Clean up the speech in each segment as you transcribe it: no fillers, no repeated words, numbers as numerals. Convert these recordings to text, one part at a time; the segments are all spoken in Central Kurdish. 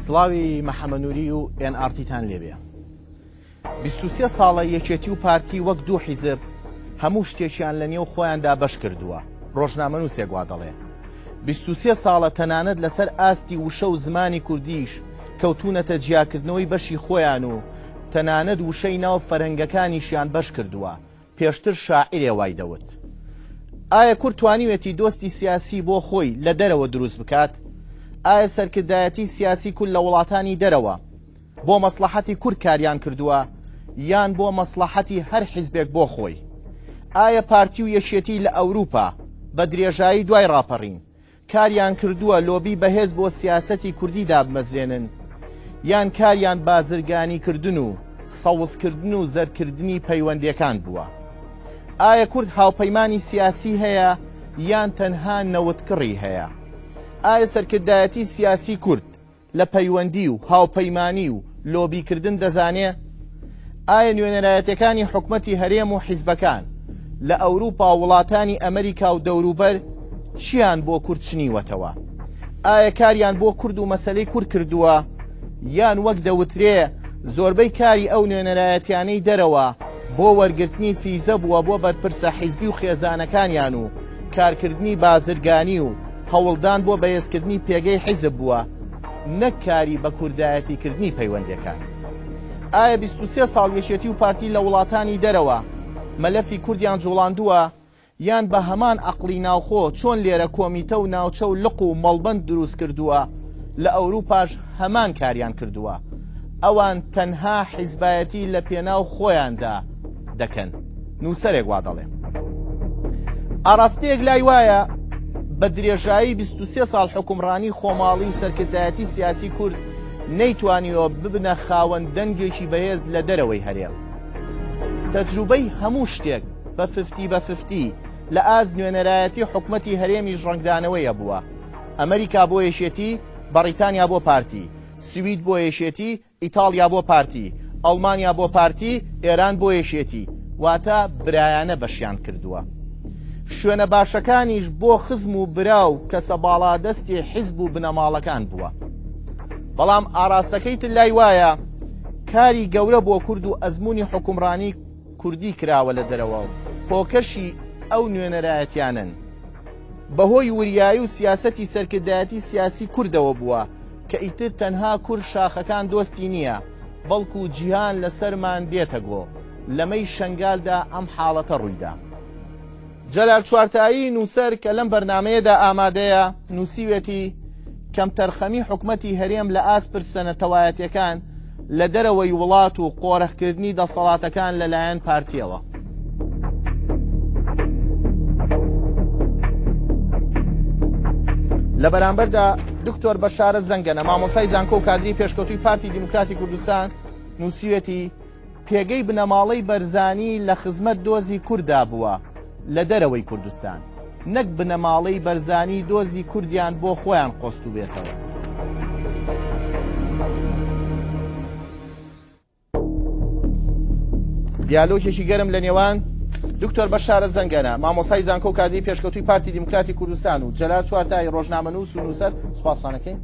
سڵاوی مەحەمە نوری و ئێن ئاڕتیتان لێبێ. 23 ساڵە یەکێتی و پارتی وەک دوو حیزب هەموو شتێکیان لە نێو خۆیاندا بەش کردووە، ڕۆژنامەنووسێک وا دەڵێ. 23 ساڵە تەنانەت لەسەر ئاستی وشە و زمانی کوردیش کەوتوونەتە جیاکردنەوەی بەشی خۆیان و تەنانەت وشەی ناو فەرهەنگەکانیشیان بەش کردووە، پێشتر شاعیرێ وای دەوت. ئایا کورد توانیوێتی دۆستی سیاسی بۆ خۆی لە دەرەوە دروست بکات؟ ئایا سەرکردایەتی سیاسی کورد لە وڵاتانی دەرەوە بۆ مەسڵەحەتی کورد کاریان کردووە یان بۆ مەسڵەحەتی هەر حیزبێک بۆ خۆی؟ ئایا پارتی و یەکێتی لە ئەوروپا بە درێژایی دوای ڕاپەڕین کاریان کردووە لۆبی بەهێز بۆ سیاسەتی کوردی دابمەزرێنن یان کاریان بازرگانی کردن و سەوزکردن و زەردکردنی پەیوەندیەکان بووە؟ ئایا کورد هاوپەیمانی سیاسی هەیە یان تەنها نەوتکڕی هەیە؟ ئایا سەرکردایەتی سیاسی کورد لە پەیوەندی و هاوپەیمانی و لۆبیکردن دەزانێ؟ ئایا نوێنەرایەتیەکانی حکومەتی هەرێم و حیزبەکان لە ئەوروپا و وڵاتانی ئەمریکا و دەوروبەر چیان بۆ کورد چنیوەتەوە؟ ئایا کاریان بۆ کورد و مەسەلەی کورد کردووە؟ یان وەک دەوترێ زۆربەی کاری ئەو نوێنەرایەتیانەی دەرەوە بۆ وەرگرتنی فیزە بووە بۆ بەرپرسە حیزبی و خێزانەکانیان و کارکردنی بازرگانی و هەوڵدان بۆ بەهێزکردنی پێگەی حیزب بووە نەک کاری بە کوردایەتیکردنی پەیوەندیەکان. ئایا 23 ساڵ یەکێتی و پارتی لە وڵاتانی دەرەوە مەلەفی کوردیان جوڵاندووە یان بە هەمان ئەقڵی ناوخۆ چۆن لێرە کۆمیتە و ناوچە و لق و مەڵبەند دروست کردووە لە ئەوروپاش هەمان کاریان کردووە ئەوان تەنها حیزبایەتی لە پێناو خۆیاندا دەکەن نووسەرێک وا دەڵێ ئاراستەیەک لای وایە بە درێژایی 23 ساڵ حکومڕانی خۆماڵی و سەرکردایەتی سیاسی کورد نەیتوانیوە ببنە خاوەن دەنگێکی بەهێز لە دەرەوەی هەرێم تەجروبەی هەموو شتێک بە ففتی بە ففتی لە ئاست نوێنەرایەتی حکومەتی هەرێمیش ڕەنگدانەوەی هەبووە ئەمریکا بۆ یەکێتی بەڕیتانیا بۆ پارتی سوید بۆ یەکێتی ئیتاڵیا بۆ پارتی، ئەڵمانیا بۆ پارتی، ئێران بۆ یەکێتی، واتە برایانە بەشیان کردووە. شوێنە باشەکانیش بۆ خزم و برا و کەسە باڵادەستی حیزب و بنەماڵەکان بووە. بەڵام ئاراستەکەی تر لای وایە کاری گەورە بۆ کورد و ئەزموونی حوکمڕانی کوردی کراوە لە دەرەوە و هۆکەشی ئەو نوێنەرایەتیانەن. بەهۆی وریایی و سیاسەتی سەرکردایەتی سیاسی کوردەوە بووە کە ئیتر تەنها کورد شاخەکان دۆستی نییە، بەڵکو جیهان لەسەرمان دێتە گۆ، لەمەی شەنگالدا ئەم حاڵەتە ڕوویدا. جەلال چوارتایی نووسەر کە لەم بەرنامەیەدا ئامادەیە، نووسیوێتی، کەمتەرخەمی حکومەتی هەرێم لە ئاست پرسە نەتەوایەتیەکان لە دەرەوەی وڵات و قۆرخکردنی دەسەڵاتەکان لەلایەن پارتیەوە. لە بەرامبەردا دکتۆر بەشارە زەنگەنە مامۆستای زانکۆ و کادری پێشکەوتووی پارتی دیموکراتی کوردستان نووسیوێتی پێگەی بنەماڵەی بەرزانی لە خزمەت دۆزی کورددا بووە لە دەرەوەی کوردستان نەک بنەماڵەی بەرزانی دۆزی کوردیان بۆ خۆیان قۆستوبێتەوە. دیالۆگێکی گەرم لە نێوان دکتۆر بەشارە زەنگەنە مامۆسای زانکۆ و کادری پێشکەوتوی پارتی دیموکراتی کوردستان و جەلال چوارتایی ڕۆژنامەنووس و نووسەر سوپاسانەکەین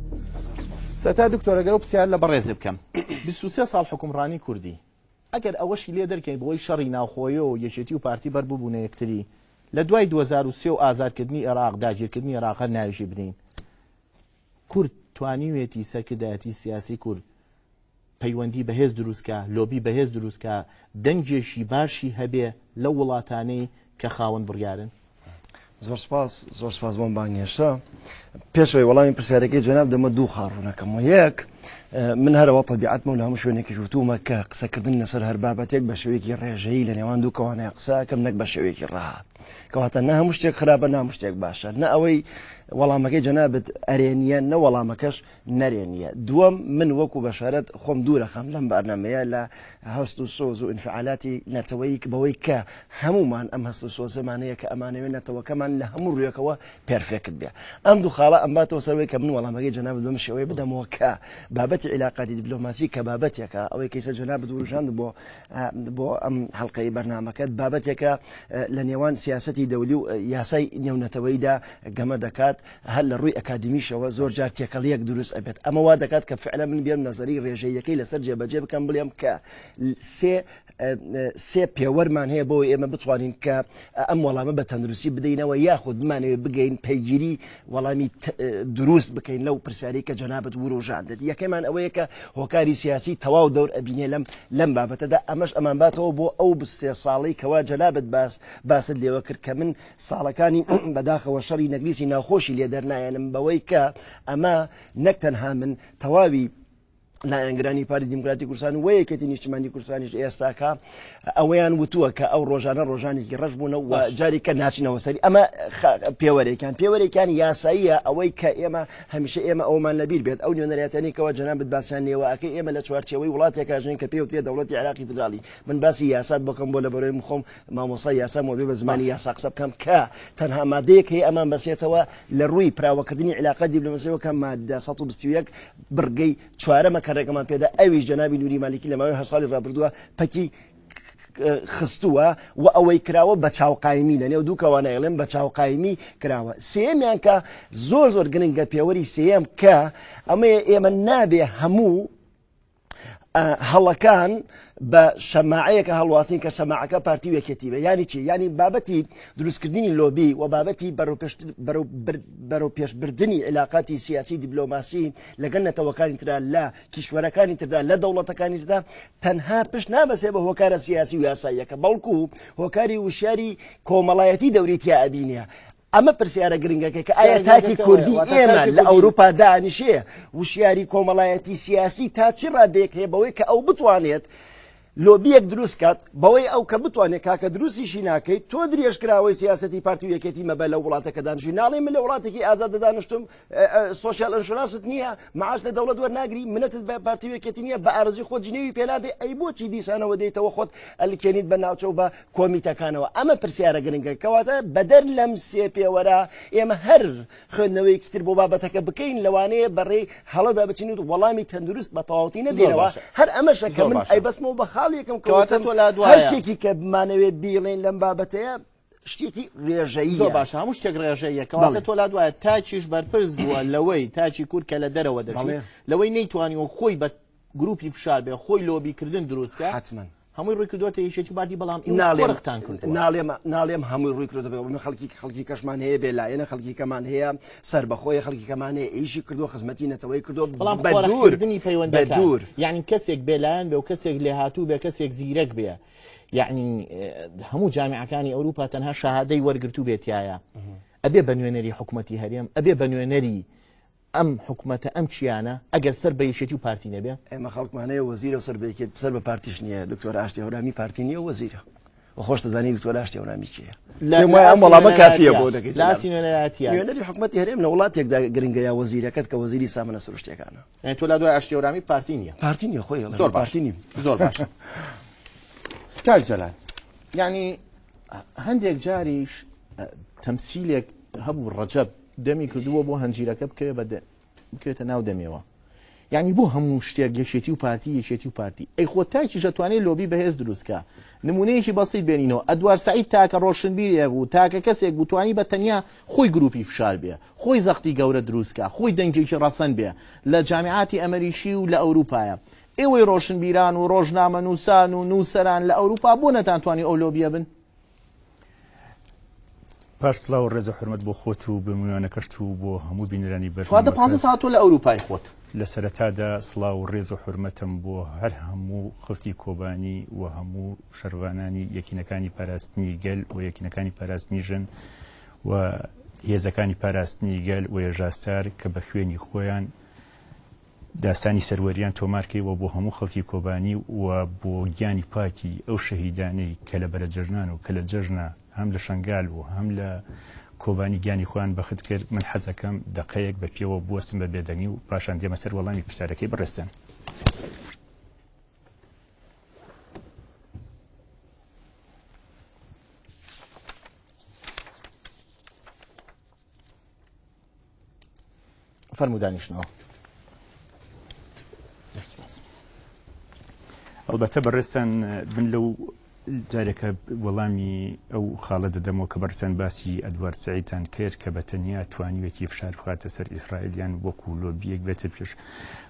سەتا دکتۆرە گەرە پرسیار لە بەڕێزێ بکەم 23 ساڵ حکومڕانی کوردی ئەگەر ئەوەشی لێ دەرکەین بۆی شەڕی ناوخۆیە و یەکێتی و پارتی بەر ببوونە یەکتری لە دوای 2003 و ئازادکردنی عێراق داگیرکردنی عێراق هەر ناویشی بنین کورد توانیوێتی سەرکردایەتی سیاسی کورد پەیوەندی بەهێز دروست کا، لۆبی بەهێز دروست کا، دەنگێکی باشی هەبێ لەو وڵاتانەی کە خاوەن بڕیارن؟ زۆر سپاس، زۆر سپاس بۆم بانگهێشتە. پێشەوەی وەڵامی پرسیارەکەی جەناب دەمە دوو خاڵ ڕوونەکەمەوە. یەک، من هەرەوە تەبیعەتمە و لە هەموو شوێنێکیش وتوومە کە قسەکردن لەسەر هەر بابەتێک بە شێوەیەکی ڕێژەیی لە نێوان دوو کەوانەیە قسە ئەکەم نەک بە شێوەیەکی ڕەها. کەواتە نە هەموو شتێک خراپە نە هەموو شتێک باشە. نە ئەوەی وەڵامەکەی جەنابت ئەرێنییە نە وەڵامەکەش نەرێنیە. دووەم، من وەکو بەشارەت خۆم دوورەخەم لەم بەرنامەیە لە هەست و سۆز و ئینفعالاتی نەتەوەیی بەوەی کە هەموومان ئەم هەست و سۆزەمان هەیە کە ئەمانەوێت نەتەوەکەمان لە هەموو ڕوویەکەوە perfect بێ. ئەم دوو خاڵە ئەمباتەوە سەر ئەوەی کە من وەڵامەکەی جەنابت بەم شێوەیە بدەمەوە کە بابەتی عیلاقاتی دیپلۆماسی کە بابەتێکە ئەوەی کە ئیستا جەنابت وروژاند بۆ بۆ ئەم حەڵقەی بەرنامەکەت بابەتێکە لە نێوان سیاسی. سیاسەتی دەولی و یاسای نێونەتەوەیدا گەمە دەکات، هەر لە ڕووی ئەکادیمیشەوە زۆر جار تێکەڵییەک دروست ئەبێت. ئەمە وا دەکات کە فعلا من بێم نەزەری ڕێژەییەکەی لەسەر جێبەجێ بکەم بڵێم کە سێ سێ پێوەرمان هەیە بۆ ئێمە بتوانین کە ئەم وەڵامە بە تەندروستی بدەینەوە یاخود بمانەوێت بگەین پەیگیری وەڵامی دروست بکەین لەو پرسیاری کە جەنابەت وروژاندت. یەکەمان ئەوەیە کە هۆکاری سیاسی تەواو دەور ئەبینێ لەم لەم بابەتەدا، ئەمەش ئەمانباتەوە بۆ ئەو سێ ساڵەی کەوا جەنابت باس باست لێوە کرد کە من ساڵەکانی بەداخەوە شەڕی نەگریسی ناوخۆشی لێ دەرنایەنم بەوەی کە ئەمە نەک تەنها من تەواوی لایەنگرانی پارتی دیموکراتی کوردستان و یەکێتی نیشتمانی کوردستانیش ئێستاکە ئەوەیان وتووە کە ئەو ڕۆژانە ڕۆژانێکی ڕەش بوونە و جاری کە ناچنەوە سەری. ئەمە پێوەرێکیان پێوەرێکیان یاساییە، ئەوەی کە ئێمە هەمیشە ئێمە ئەومان لەبیر بێت ئەو نوێنەرایەتیانەی کەوا جەنابت باسیان لێوە ئەکەی ئێمە لە چوارچێوەی وڵاتێکا ژین کە پێوترێ دەوڵەتی عێراقی فیدراڵی. من باسی یاسات بکەم بۆ لەبەرەوەی من خۆم مامۆستای یاسام وەبێ بە زمانی یاسا قسە بکەم کە تەنها مادەیەک هەیە ئەمان بەسێتەوە لە ڕووی پراوەکردنی عیلاقە دیبلۆماسیەوە کە مادە 121 بڕگەی چوارەمە کە ڕێگەمان پێدا، ئەویش جەنابی نوری مالیکی لە ماوەی 8 ساڵی ڕابردووە پەکی خستووە و ئەوەی کراوە بە چاوقایمی لە نێو دوو کەوانە ئەڵێم بە چاوقایمی کراوە. سێیەمیان کە زۆر زۆر گرنگە، پێوەری سێیەم کە ئەمەیە ئێمە نابێ هەموو هەڵەکان بە شەماعەیەکە هەڵواسین کە شەماعەکە پارتی و یەکێتی بێ. یانی چی؟ یانی بابەتی دروستکردنی لۆبی و بابەتی بەرەو پێشبردنی علاقاتی سیاسی دیبلۆماسی لەگەڵ نەتەوەکانی ترا لە کیشوەرەکانی تردا لە دەوڵەتەکانی تردا تەنها پشت نابەسێ بە هۆکارە سیاسی و یاساییەکە، بەڵکو هۆکاری وشیاری کۆمەڵایەتی دەوری تیا ئەبینێ. ئەمە پرسیارە گرنگەکە کە ئایا تاکی کوردی ئێمە لە ئەوروپا دانیشێ وشیاری کۆمەڵایەتی سیاسی تا چی ڕادەیەک هەیە بەوەی کە ئەو بتوانێت لۆبیەک دروست کات، بەوەی ئەو کە بتوانێت کاکە دروستیشی ناکەیت تۆ درێژکراوەی سیاسەتی پارتی و یەکێتی مەبە لە وڵاتەکە دانیشی. ناڵێ من لە وڵاتێکی ئازاد دانیشتم، social insurance ت نییە، معاش لە دەوڵەت وەرناگری، منەتت بە پارتی و یەکێتی نییە، بە ئارەزوی خۆت جنێوی پێنادەی، ئەی بۆچی دیسانەوە دێیتەوە خۆت ئەلکێنیت بە ناوچە و بە کۆمیتەکانەوە؟ ئەمە پرسیارە گرنگە. کەواتە بەدەر لەم سێ پێوەرە ئێمە هەر خوێندنەوەیەکی تر بۆ بابەتەکە بکەین لەوانەیە بەڕێی هەڵەدا بچین و وەڵامی تەندروست بە تەواوەتی نەدەینەوە. هەر ئەمەشە کە من ئەیبەستمەوە بە خاڵ یەکەم کەواتە تۆ لا دوایە هەر شتێکی کە بمانەوێت بیڵێین لەم بابەتەیە شتێکی ڕێژەییە. زۆر باشە، هەموو شتێک ڕێژەیە. کەواتە تۆ لا دوایە تاکیش بەرپرس بووە لەوەی تاکی کورد کە لە دەرەوە دەژی لەوەی نەیتوانیوە خۆی بە گروپی فشار بێ خۆی لۆبیکردن دروستکە حتمما هەمووی ڕووی کردووەتە یەکێتی پارتی، بەڵام ئێوەش قۆرختان کردووە. ناڵێم ناڵێم هەمووی ڕووی کردووەتە بێ، بەڵام خەڵکی خەڵکی کەشمان هەیە بێ لایەنە، خەڵکی کەمان هەیە سەربەخۆیە، خەڵکی کەمان هەیە ئیشی کردووە، خزمەتی نەتەوەی کردووە، بەڵام قۆرخکردنی پەیوەندەکان یعنی کەسێک بێلایەن بێ و کەسێک لێهاتوو بێ، کەسێک زیرەک بێ، یعنی هەموو جامیعەکانی ئەوروپا تەنها شەهادەی وەرگرتوو بێتایە ئەبێ بە نوێنەری حکوومەتی هەرێم، ئەبێ بە نوێنەری ئەم حکومەتە ئەم کیانە ئەگەر سەر بە یەکێتی و پارتی نەبێ؟ ئێمە خەڵکمان هەیە وەزیرە و سەر بە یەکێتی سەر بە پارتیش نییە. دکتۆر ئاشتی هەورامی پارتی نییە و وەزیرە و خۆش دەزانی دکتۆر ئاشتی هەورامی کێیە. پێم وایە ئەم وەڵامە کافیە بۆ دەکەی لە ئاستی نوێنەرایەتییە. نوێنەری حکومەتی هەرێم لە وڵاتێکدا گرنگە یا وەزیرەکەت کە وەزیری سامانە سروشتییەکانە. یانی تۆ لا دوای ئاشتی هەورامی پارتی نییە؟ پارتی نییە خۆی ئەڵێ. زۆر باش. پارتی نیم. زۆر باش. کاک جەلال یانی هەندێک جاریش تەمسیلێک هەبوو ڕەجەب دەمی کردووە بۆ هەنجیرەکە بکەوێ بە بکەوێتە ناو دەمیەوە. یعنی بۆ هەموو شتێک یەکێتی و پارتی یەکێتی و پارتی، ئەی خۆ تاکیش ئەتوانێت لۆبی بەهێز دروستکە. نمونەیەکی بەسیط بێنینەوە، ئەدوار سەعید تاکە ڕۆشنبیرێک بوو، تاکە کەسێک بوو توانی بە تەنیا خۆی گروپی فشار بێ، خۆی زەختی گەورە دروستکە، خۆی دەنگێکی ڕەسەن بێ لە جامیعاتی ئەمەریکی و لە ئەوروپایە. ئێوەی ڕۆشنبیران و ڕۆژنامەنووسان و نووسەران لە ئەوروپا بۆ نەتانتوانی ئەو لۆبیە بن؟ پاش سڵاو و ڕێز و حورمەت بۆ خۆت و بۆ میوانەکەشت و بۆ هەموو بینەرانی چواردە پانزە بەرنامەکەت، ساڵ تۆ لە ئەوروپای خۆت. لە سەرەتادا سڵاو و ڕێز و حورمەتم بۆ هەر هەموو خەڵکی کۆبانی و هەموو شەرڤانانی یەکینەکانی پاراستنی گەل و یەکینەکانی پاراستنی ژن و هێزەکانی پاراستنی گەل و یەژاستار کە بە خوێنی خۆیان داستانی سەروەریان تۆمار کەی و بۆ هەموو خەڵکی کۆبانی و بۆ گیانی پاکی ئەو شەهیدانەی کە لە بەرە جەژنان و کە لە جەژنە هەم لە شەنگال و هەم لە کۆبانی گیانی خۆیان بەخت کرد، من حەزەکەم دەقەیەک بە پێوە بوەستم بە بێدەنگی و پاشان دێمە سەر وەڵامی پرسیارەکەی بەڕێزتان. فەرموو دانیشنەوە. ئەڵبەتە بەڕێزتان بن لەو جارێکە وەڵامی ئەو خاڵە دەدەمەوە کە بەڕێزتان باسی ئەدوارد سەعیدتان کرد کە بە تەنیا توانیوێتی فشار بخاتە سەر ئیسرائیل یان وەکو لۆبییەک بێتە پێش.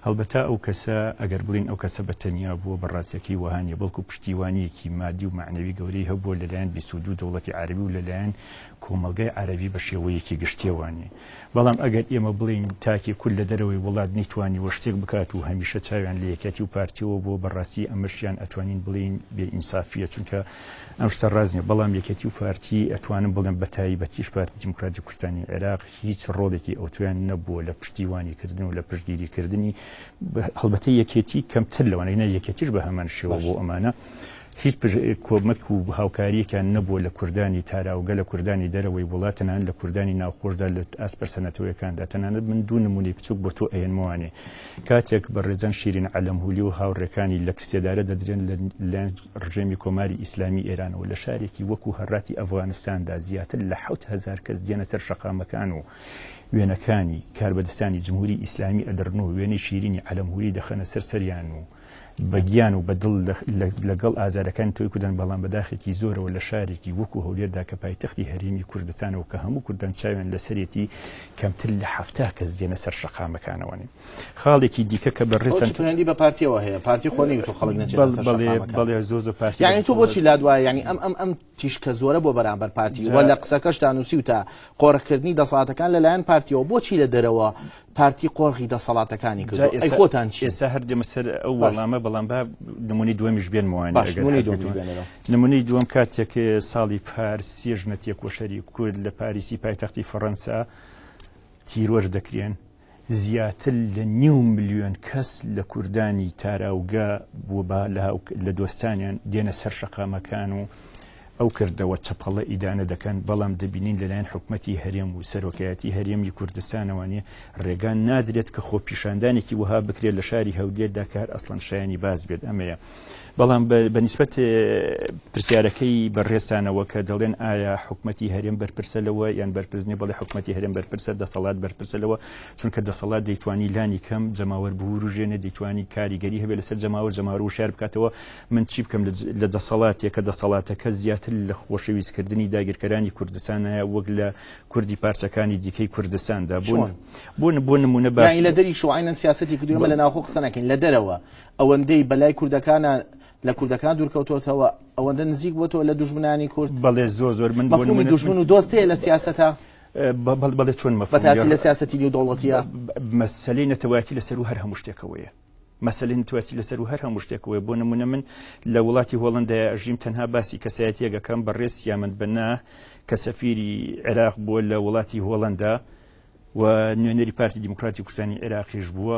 هەڵبەتە ئەو کەسە ئەگەر بڵێین ئەو کەسە بە تەنیا بووە بە ڕاستیەکەی وەها نییە بەڵکو پشتیوانییەکی مادی و مەعنەوی گەورەی هەبووە لەلایەن 22 دەوڵەتی عەرەبی و لەلایەن کۆمەڵگای عەرەبی بە شێوەیەکی گشتیەوە نییە. بەڵام ئەگەر ئێمە بڵێین تاکی کورد لە دەرەوەی وڵات نەیتوانیوە شتێک بکات و هەمیشە چاویان لە یەکیەتی و پارتیەوە بووە بەڕاستی ئەمەشیان ئەتوانین بڵێین بێ ئینسافیە چونکە ئەم شتە ڕاست نیە بەڵام یەکێتی و پارتی ئەتوانم بڵێم بە تایبەتیش پارتی دیموکراتی کوردستانی عێراق هیچ ڕۆڵێکی ئەوتۆیان نەبووە لە پشتیوانی کردن و لە پشتگیری کردنی هەڵبەتە یەکێتی کەمتر لەوانە نا یەکێتیش بە هەمان شێوە بۆ ئەمانە هیچ کۆمەک و هاوکارییەکیان نەبووە لە کوردانی تاراوگە، لە کوردانی دەرەوەی وڵات، تەنانەت لە کوردانی ناوخۆشدا لە ئاست پرسە نەتەوەیەکاندا. تەنانەت من دوو نموونەی بچووک بۆ تۆ ئەهێنمەوانێ. کاتێک بەڕێزان شیرین عەلەمهولی و هاوڕێکانی لە سێدارە دەدرێن لە لایەن ڕژێمی کۆماری ئیسلامی ئێرانەوە لە شارێکی وەکوو هەراتی ئەفغانستاندا زیاتر لە 7000 کەس دێنە سەر شەقامەکان و وێنەکانی کاربەدەستانی جمهوری ئیسلامی ئەدڕن و وێنەی شیرینی عەلەمهولی دەخەنە سەر سەریان و بە گیان و بە دڵ لەگەڵ ئازارەکانی تۆی کوردن، بەڵام بە داخێکی زۆرەوە لە شارێکی وەکو هەولێردا کە پایتەختی هەرێمی کوردستانە و کە هەموو کوردان چاویان لەسەرێتی کەمتر لە 70 کەس دێنە سەر شەقامەکانەوە. خاڵێکی دیکە کە بەڕێزتان ئەوە چ پەیوەندی بە پارتیەوە هەیە؟ پارتی خۆ نەیوتووە خەڵک نەچێتە سەر شەقامەکان. بەڵێ زۆر زۆر پارتی یعنی تۆ بۆچی لات وایە یعنی ئەم ئەم ئەم تیشکە زۆرە بۆ بەرامبەر پارتی و لە قسەکەشتا نووسیوتە قۆرخکردنی دەسەڵاتەکان لەلایەن پارتیەوە بۆچی لە دەرەوە پارتی قۆرغی دەسەڵاتەکانی کردووە ئەی خۆتان چی؟ ئێستا هەر دێمە سەر ئەو وەڵامە بەڵام با نمونەی دووەمیش بێنمەوە نمونەی دووەم کاتێک ساڵی پار سێ ژنە تێکۆشەری کورد لە پاریسی پایتەختی فەڕەنسا تیرۆر دەکرێن زیاتر لە نیو ملیۆن کەس لە کوردانی تاراوگە بۆ با لە دۆستانیان دێنە سەر شەقامەکان و ئەو کردەوە چەپەڵە ئیدانە دەکەن، بەڵام دەبینین لەلایەن حکومەتی هەرێم و سەرۆکایەتی هەرێمی کوردستانەوە نیە ڕێگا نادرێت کە خۆپیشاندانێکی وەها بکرێت لە شاری هەولێردا کە هەر ئەسڵەن شایانی باس بێت ئەمەیە. بەڵام بە نیسبەت پرسیارەکەی بەڕێزتانەوە کە دەڵێن ئایا حکومەتی هەرێم بەرپرسە لەوە یان بەرپرس نیە، بەڵێ حکومەتی هەرێم بەرپرسە، دەسەڵات بەرپرسە لەوە، چونکە دەسەڵات دەیتوانی لانی کەم جەماوەر بوروژێنێ، دەیتوانی کاریگەری هەبێت لەسەر جەماوەر، جەماوەر وشیار بکاتەوە، من چی بکەم لە دەسەڵاتێک کە دەسەڵاتەکە زیاتر لە خۆشەویستکردنی داگیرکەرانی کوردستانایە وەک لە کوردی پارچەکانی دیکەی کوردستاندا بوون بوون بۆ نمونە باش لە دەری شوعینەن سیاسەتی کردو ئێمە لە ناوخۆ قسە نەکەین لە دەرەوە ئەوەندەی بەلای کوردەکانە لە کوردەکان دوورکەوتۆتەوە ئەوەندە نزیک بۆتەوە لە دوژمنانی کورد بەڵێ زۆر زۆر من مەفهومی دوژمن و دۆست هەیە لە سیاسەتە بەڵێ چۆن مەفهومی لە سیاسەتی نێودەوڵەتیە مەسەلەی نەتەوایەتی لەسەر و هەر هەموو شتێکەوەیە مەسەلەی نەتەوایەتی لەسەر و هەر هەموو شتێکەوەیە بۆ نمونە من لە وڵاتی هۆڵندای ئەژیم تەنها باسی کەسایەتیەک ئەکەم بەڕێز سیامەند بەنا کە سەفیری عێراق بووە لە وڵاتی هۆڵندا و نوێنەری پارتی دیموکراتی کوردستانی عێراقیش بووە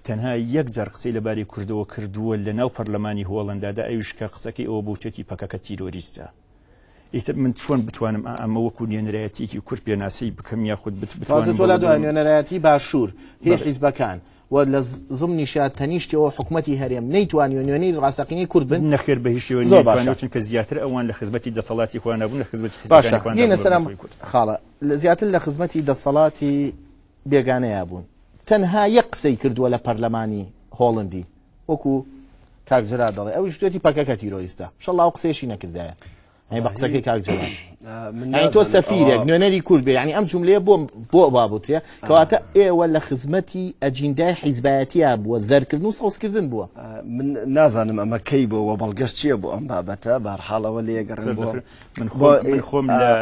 تەنها یەک جار قسەی لەبارەی کوردەوە کردووە لە ناو پەرلەمانی هۆڵندادا ئەویش کە قسەکەی ئەوە بووتێتی پەکەکە تیرۆریستە ئیتر من چۆن بتوانم ئەمە وەکو نوێنەرایەتیەکی کورد پێناسەی بکەم یاخود بتوانم تۆ لا دوای نوێنەرایەتی باشوور هی حیزبەکان و لە زمنیشا تەنیشتەوە حکومەتی هەرێم نەیتوانیوە نوێنەری ڕاستەقینەی کورد بن؟ نەخێر بە هیچ شێوەیەک زۆر باشە. نەیتوانیوە چونکە زیاتر ئەوان لە خزمەتی دەسەڵاتی خۆیان بوون لە خزمەتی باشە حیزبەکانی خۆیان دێینە بوون سەر ئەم بە کورد. خاڵە زیاتر لە خزمەتی دەسەڵاتی بێگانەیا بوون تەنها یەک قسەی کردووە لە پەرلەمانی هۆڵندی وەکو کاک جەلال دەڵێ ئەویش وتوێتی پەکەکە تیرۆریستە شەڵا ئەو قسەیەشی نەکردایە یعنی بە قسەکەی کاک جەلال یعنی تۆ سەفیرێک نوێنەری کورد بێ یعنی ئەم جملەیە بۆ بۆ وا بوترێ کەواتە ئێوە لە خزمەتی ئەجیندای حیزبایەتیا بووە زەرکردن و سەوزکردن بووە من نازانم ئەمە کەی بۆ وە بەڵگەش چییە بۆ ئەم بابەتە بارحاڵەوە لێگەڕێن بۆ من خۆم من خۆم لە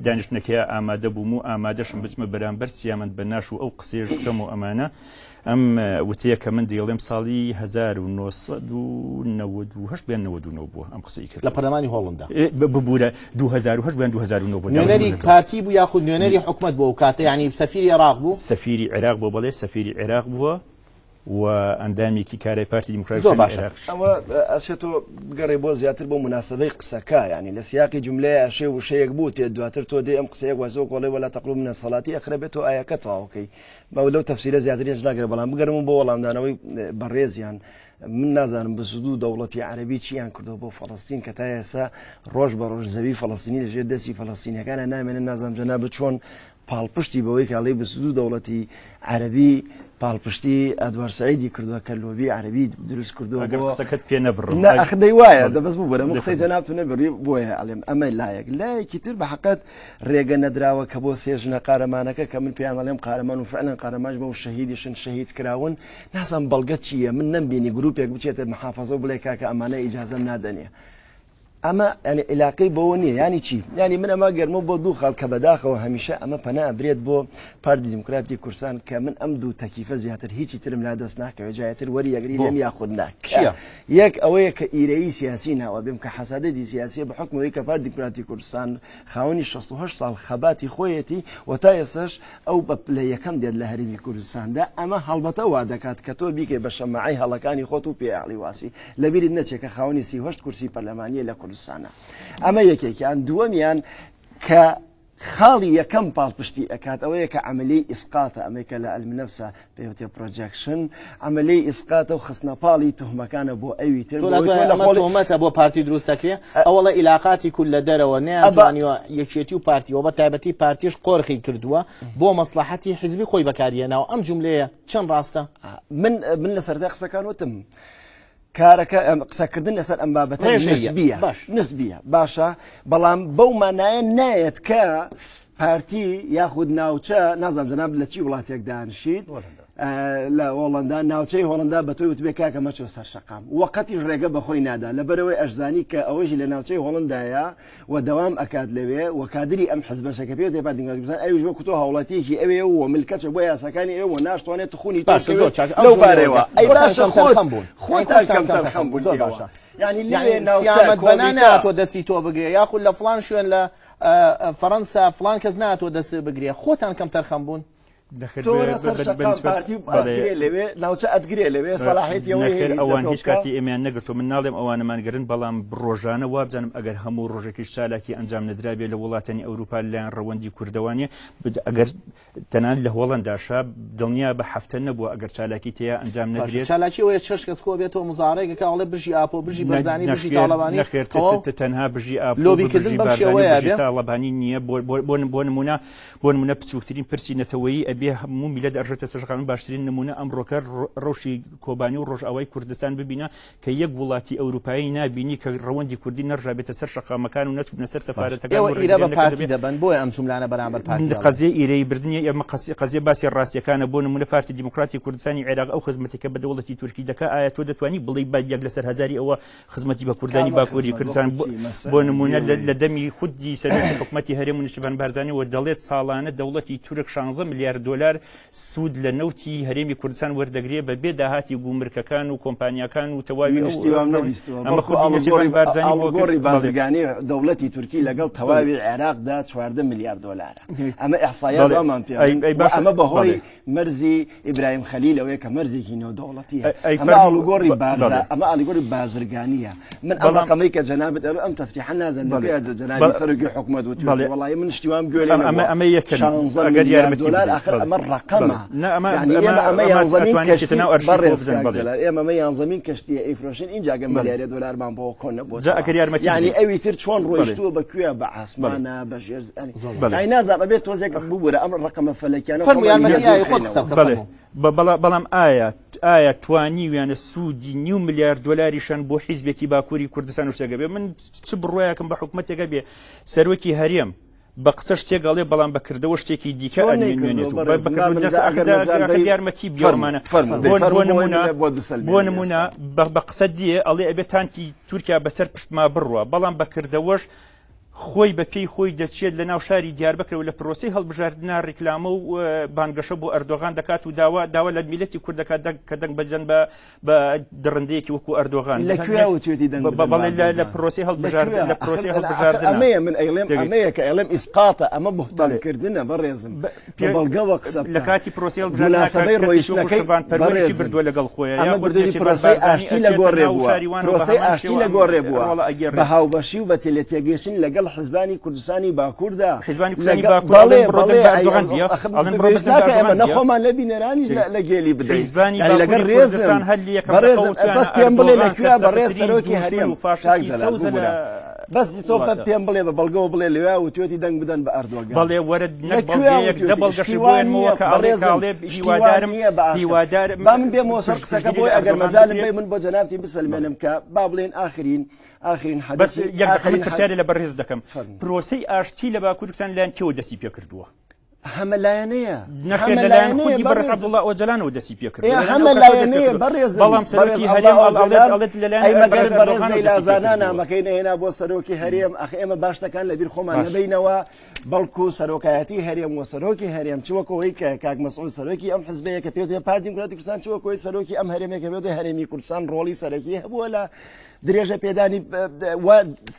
دانیشتنەکەی ئامادە بووم و ئامادەشم بچمە بەرامبەر سیامەند بەناش و ئەو قسەیەش بکەم و ئەمانە ئەم وتەیە کە من دەیڵێم ساڵی 1998 بێن 99 بووە ئەم قسەی کرد لە پەرلەمانی هۆڵندا ببوورە 2008 بێن 2009 بوو نوێنەری پارتی بوو یاخود نوێنەری حکومەت بوو ئەو کاتە یعنی سەفیری عێراق بوو سەفیری عێراق بوو بەڵێ سەفیری عێراق بووە و ئەندامێکی کارای پارتی دیموکراتی زۆر باشە. عێراقیش. ئەوە ئەشێ تۆ بگەڕێ بۆ زیاتر بۆ موناسەبەی قسەکە یانی لە سیاقی جوملەیە ئەشێ وشەیەک بوتێ دواتر تۆ دێ ئەم قسەیە وەزۆ کۆڵێ وەلا تەقلو من الصلاة ئەخرە بێت تۆ ئایەکە تەواوکەی بەو لەو تەفسیرە زیاتریش ناگرە بەڵام بگەرم بۆ وەڵامدانەوەی بەڕێزیان من نازانم بسودو دەوڵەتی عەربی چیان کردو بۆ فەڵستین کە تا ئێسا ڕۆژ بە ڕۆژ زەوی فەڵستینی لەژێر دەستی فەڵستینەکانە نامێنن نازانم جەنابت چۆن پاڵپشتی بەوەی کە ئەڵێی 22 دەوڵەتی عەرەبی پاڵپشتی ئەدوار سعیدی کردووە کە لۆبی عەرەبی دروست کردووە ئەگەر قسەکەت پێ نەبڕم نا ئەخ دەی وایە دە بەس ببورە من قسەی جەنابت نەبڕی بۆیە ئەڵێم ئەمە لایەک لایەکی تر بە حەقەت ڕێگە نەدراوە کە بۆ سێ ژنە قارەمانەکە کە من پێیان ئەڵێم قارەمان و فعلا قارەمانش بە و شەهیدیشن شەهید کراون نازانم بەڵگە چییە من نەمبینی گروپێک بچێتە محافەزە و بڵێ کاکە ئەمانە ئیجازەم نادەنێ ئەمە یانی عیلاقەی بەوە نییە یانی چی یانی من ئەمە گەرمە بۆ دوو خاڵ کە بەداخەوە هەمیشە ئەمە پەنا ئەبرێت بۆ پارتی دیموکراتی کوردستان کە من ئەم دوو تەکیفە زیاتر هیچی ترم لا دەست ناکەوێت جایتر وەری یەگری لێم یاخود نا چییە؟ یەک ئەوەیە کە ئیرەیی سیاسی ناوە بێم کە حەسادەتی سیاسیە بە حکمەوەی کە پارتی دیموکراتی کوردستان خاوەنی 68 ساڵ خەباتی خۆیەتی و تا ئێستاش ئەو بە پلە یەکەم دێت لە هەرێمی کوردستاندا، ئەمە هەڵبەتە وا دەکات کە تۆ بیکەی بە شەماعەی هەڵەکانی خۆت و پێیاڵی واسی، لەبیرت نەچێت کە خاوەنی 38 کورسی پەرلەمانییە لە کوردستانا. ئەمە یەکێکیان، دووەمیان کە خاڵی یەکەم پاڵپشتی ئەکات ئەوەیە کە عەمەلیەی ئیسقاتە، ئەمەی کە لە عیلم نەفسا پێی وتێ projection، عەمەلیەی ئیسقاتە و خستنەپاڵی توهمەکانە بۆ ئەوی تر، تۆ لە دوای ئەمە تۆمەتە بۆ پارتی دروست دەکرێ ئەوەڵە ئیلاقاتی کورد لە دەرەوە نەیانتوانیوە یەکێتی و پارتی و بە تایبەتی پارتیش قۆرخی کردووە بۆ مەسڵەحەتی حیزبی خۆی بەکاریهێناوە ئەم جوملەیە چەند ڕاستە؟ من من لە سەرەتای قسەکان وتم کارەکە قسەکردن لەسەر ئەم بابەتە نسبیە باش نسبیە باشە بەڵام بەو مانایە نایەت کە پارتی یاخود ناوچە نازانم جەناب لە چی وڵاتێک دانشیت لە هۆڵندا ناوچەی هۆڵندا بە تۆی وتبێ کاکە مەچۆ سەر شەقام وەقەتیش ڕێگە بەخۆی نادا لەبەرەوەی ئەشزانی کە ئەوەیشی لە ناوچەی هۆڵندایە و دەوام ئەکات لەوێ و کادری ئەم حزبەشە کە پێ پارتی دیموکراتی ئەویش وەکو تۆ هاوڵاتیەکی ئەوێ و ملکەچە بۆ یاساکانی ئەوێ و ناشتوانێت تخونی باشە زۆر چاک لەو بارەیەوە ئەی باشە خۆت بوون خۆتان کەمتەرخەم بوون زۆر باشە یعنی لێ ناوچە سیامەت بەنا ناتۆ دەستی تۆ بگرێ یاخود لە فڵان شوێن لە فەڕەنسا فڵان کەس ناتۆ دەست بگرێ خۆتان کەمتەرخەم بوون لەوێ ناوچە ئەتگرێ لەوێ سەلاحێتی ئەوان هیچ کاتی ئێمەیان نەگرتو من ناڵێم ئەوانەمان گرن بەڵام ڕۆژانە وابزانم ئەگەر هەموو ڕۆژێکیش چالاکی ئەنجام نەدرابێ لە وڵاتانی ئەوروپا لایەن ڕەوەندی کوردەوانە ئەگەر تەنانەت لە هۆڵەنداشا دڵنیا بە هەفتە نەبووە ئەگەر چالاکی تێیا ئەنجام نەدرێت. چالاکی ئەوەیە شەش کەس کۆ بێتەوە مزاهەرەیەک ئەکا ئەڵێ بژی ئاپۆ بژی بەرزانی بژی تاڵەبانی نەخێر تەواو تەنها بژی ئاپۆ لۆبی کردن بژی بەم بارزانی شێوەیە بژی بێ تاڵەبانی نییە بۆ بۆ بۆ بۆ نمونە بۆ نمونە بچووکترین پرسی نەتەوەیی ئەبێ هەموو میللەت ئەڕژێتە سەر شەقام باشترین نمونە ئەمڕۆکە ڕەوشی کۆبانی و ڕۆژئاوای کوردستان ببینە کە یەک وڵاتی ئەوروپایی نابینی کە ڕەوەندی کوردی نەڕژابێتە سەر شەقامەکان و نەچووبنە سەر سەفارەتەکان ئێوە و ئیرە بە ڕێگریان پارتی نەکردبێ. دەبەن بۆیە ئەم جوملانە بەرامبەر پارتی دەڵێن. قەزیە ئیرەیی بردنیە ئێمە قەزیە باسی ڕاستیەکانە بۆ نمونە پارتی دیموکراتی کوردستانی عێراق ئەو خزمەتێک کە بە دەوڵەتی تورکی دەکا ئایا تۆ دەتوانی بڵێی بە یەک لەسەر هەزاری ئەوە خزمەتی بە کوردانی باکووری کوردستان بۆ نمونە لە دەمی خودی سەرۆکی حکومەتی هەرێم و نیشتیمان بارزانیەوە دەڵێت ساڵانە دەوڵەتی تورک 16 ملیار دۆلار سوود لە نەوتی هەرێمی کوردستان وەردەگرێ بە بێ داهاتی گومرکەکان و کۆمپانیاکان و تەواوی من شتی وام نەبیستووە بەڵکو ئاڵوگۆڕی بازرگانی دەوڵەتی تورکی لەگەڵ تەواوی عێراقدا 14 ملیار دۆلارە ئەمە ئیحسایات وامان پێ ئەمە بەهۆی مەرزی ئیبراهیم خەلیل ئەوەیە کە مەرزێکی نێودەوڵەتیە ئەمە ئاڵوگۆڕی بارزا ئەمە ئاڵوگۆڕی بازرگانیە من ئەم ڕقەمەی کە جەنابت ئەرو ئەم تەسریحە نازانم لەکوێ جەنابی سەرۆکی حکومەت وتویەتی وەڵی من شتی وام گوێ لێ ئەمە ئەمە یەکەم ئەگەر یارمەتی دۆلار ئاخر ئەمە ڕقەمە یعنی ئێمە ئەمە یانزەمین کەشتی بەڕێز کاک جەلال ئێمە ئەمە یانزەمین کەشتیە ئەیفرۆشین ئینجا گەر ملیارێ دۆلارمان بۆ کۆ نەبووە جا ئەگەر یارمەتی یعنی ئەوی تر چۆن ڕۆیشتووە بە کوێ بە ئاسمانە بە ژێر یعنی نازانم ئەبێت تۆزێک ببورە ئەم ڕقەمە فەلەکیانە فەرموو یارمەتی ئایا خۆت قسە بکە فەرموو. بەڵام ئایا ئایا توانیویانە سوودی نیو ملیار دۆلاریشان بۆ حیزبێکی باکووری کوردستان و شتێکە بێ من چ بڕوایەکم بە حکومەتێکە بێ سەرۆکی هەرێم بە قسە شتێک ئەڵێ بەڵام بە کردەوە شتێکی دیکە ئەنوێنێت و یارمەتی بیرمانە بۆ نمونە بە قسە دیێ ئەڵێ ئەبێ تانکی تورکیا بەسەر پشتما بڕوە بەڵام بە کردەوەش خۆی بە پێی خۆی دەچێت لە ناو شاری دیاربەکرەوە لە پرۆسەی هەڵبژاردنا ڕیکلامە و بانگەشە بۆ ئەردۆغان دەکات و داوا داوا لە میلەتی کورد دەکات کە دەنگ بەدەن بە بە دڕندەیەکی وەکو ئەردۆغان. لە کوێ وتوێتی دەنگ بدەن بەڵێ لە پرۆسەی هەڵبژاردن لە پرۆسەی هەڵبژاردن ئەمەیە من ئەیڵێم ئەمەیە کە ئەڵێم ئیسقاتە ئەمە بوهتانکردنە بەڕێزم بە بەڵگەوە قسە لە کاتی پرۆسەی هەڵبژاردن مناسبەی ڕۆیشتنەکەی شڤان پەروەرێکی بردووە لەگەڵ خۆیان ئەمە بردووی پرۆسەی ئاشتی لە گۆڕێ بووە پرۆسەی ئاشتی لە گۆڕێ بووە بە هاوبەشی و بە تێلێتێگەیشتن لەگەڵ حزبانی کوردستانی باکووردا حزبانی کوردستانی باکوور بەڵێ بڕۆ بەڵێ دەنگ بە ئەردۆغان بیە ئەڵێن بڕۆ پێویست دەنگ بە ناکە ئێمە ئەردۆغان نە بیە خۆمان لە بینەرانیش لە گێلی بدەین حیزبانی یعنی لەگەڵ باکووری ڕێزم کوردستان هەر لە یەکەم بەڕێزم دەقەوتویانە بەس پێم بڵێ لە ئەردۆغان کوێ بەڕێز سەرسەختترین سەرۆکی دوژمن هەرێم و کاک فاشستی جەلال سەوزە لە ببورە. بەس تۆ بە پێم بڵێ بە بەڵگەوە بڵێ لەوێ وتوێتی دەنگ بدەن بە ئەردۆگان. بەڵێ وەرە نەک بەڵگەیەک دە بەڵگەشی بۆ هێنمەوە کە ئەڵێ کە ئەڵێ هیوادارم هیوادارم با من بێمەوە سەر قسەکە بۆی ئەگەر مەجالم بێ من بۆ جەنابتی بسەلمێنم کە با بڵێن ئاخرین ئاخرین حەدەسی بەس یەک دەقە من پرسیارێ لە بەڕێز دەکەم پرۆسەی ئاشتی لە باکوور کوردستان لایەن کێوە دەستی پێ کردووە؟ هەمەلایەنەیە. نەخێر لەلایەن خودی بەڕێز عەبدوڵا ئۆجەلانەوە دەستی پێ کردووە. هەمەلایەنەیە بەڕێزم. بەڵام سەرۆکی هەرێم ئەڵێت ئەڵێت لەلایەن ئەی مەگەر بەڕێز لەیلا زانا نامەکەی نەهێنا بۆ سەرۆکی هەرێم؟ ئەخ ئێمە با شتەکان لەبیر خۆمان نەبەینەوە، بەڵکو سەرۆکایەتی هەرێم و سەرۆکی هەرێم چ وەک ئەوەی کە کاک مەسعود سەرۆکی ئەم حزبەیە کە پێوترێ پارتی دیموکراتی کوردستان، چ وەک ئەوەی سەرۆکی ئەم هەرێمەیە کە پێوترێ هەرێمی کوردستان، ڕۆڵی سەرەکی هەبووە لە درێژە پێدانی و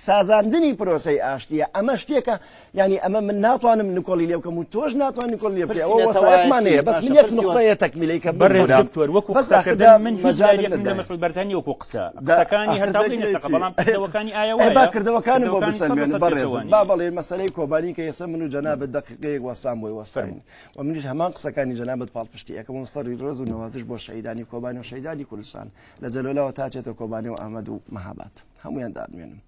سازاندنی پرۆسەی ئاشتیە. ئەمە شتێکە یانی ئەمە من ناتوانم نکۆڵی لێ بکەم و تۆش ناتوانانی نکۆڵی لێ بکەی، ئەوە وەسایەتمان هەیە. بەس من یەک نوقتەیە تەکمیلەی کە بەڕێز دکتۆر وەکو قسەکردن من هیچ لایەکم لە مەسعود بارزانی وەکو قسە قسەکانی هەتا بڵێی نەسەقە، بەڵام کردەوەکانی ئایا وایە؟ با کردەوەکانم بۆ بسەلمێنم بەڕێزم. با بڵێ مەسەلەی کۆبانی کە ئێستا من و جەنابت دەقیقەیەک وەستان بۆی وەستاین و منیش هەمان قسەکانی جەنابت پاڵپشتی ئەکەم و سەری ڕێز و نەوازش بۆ شەهیدانی کۆبانی و شەهیدانی کوردستان لە جەلۆلاوە تا چێتە کۆبانی و ئامەد و مەهاباد هەمویان دادنوێنم.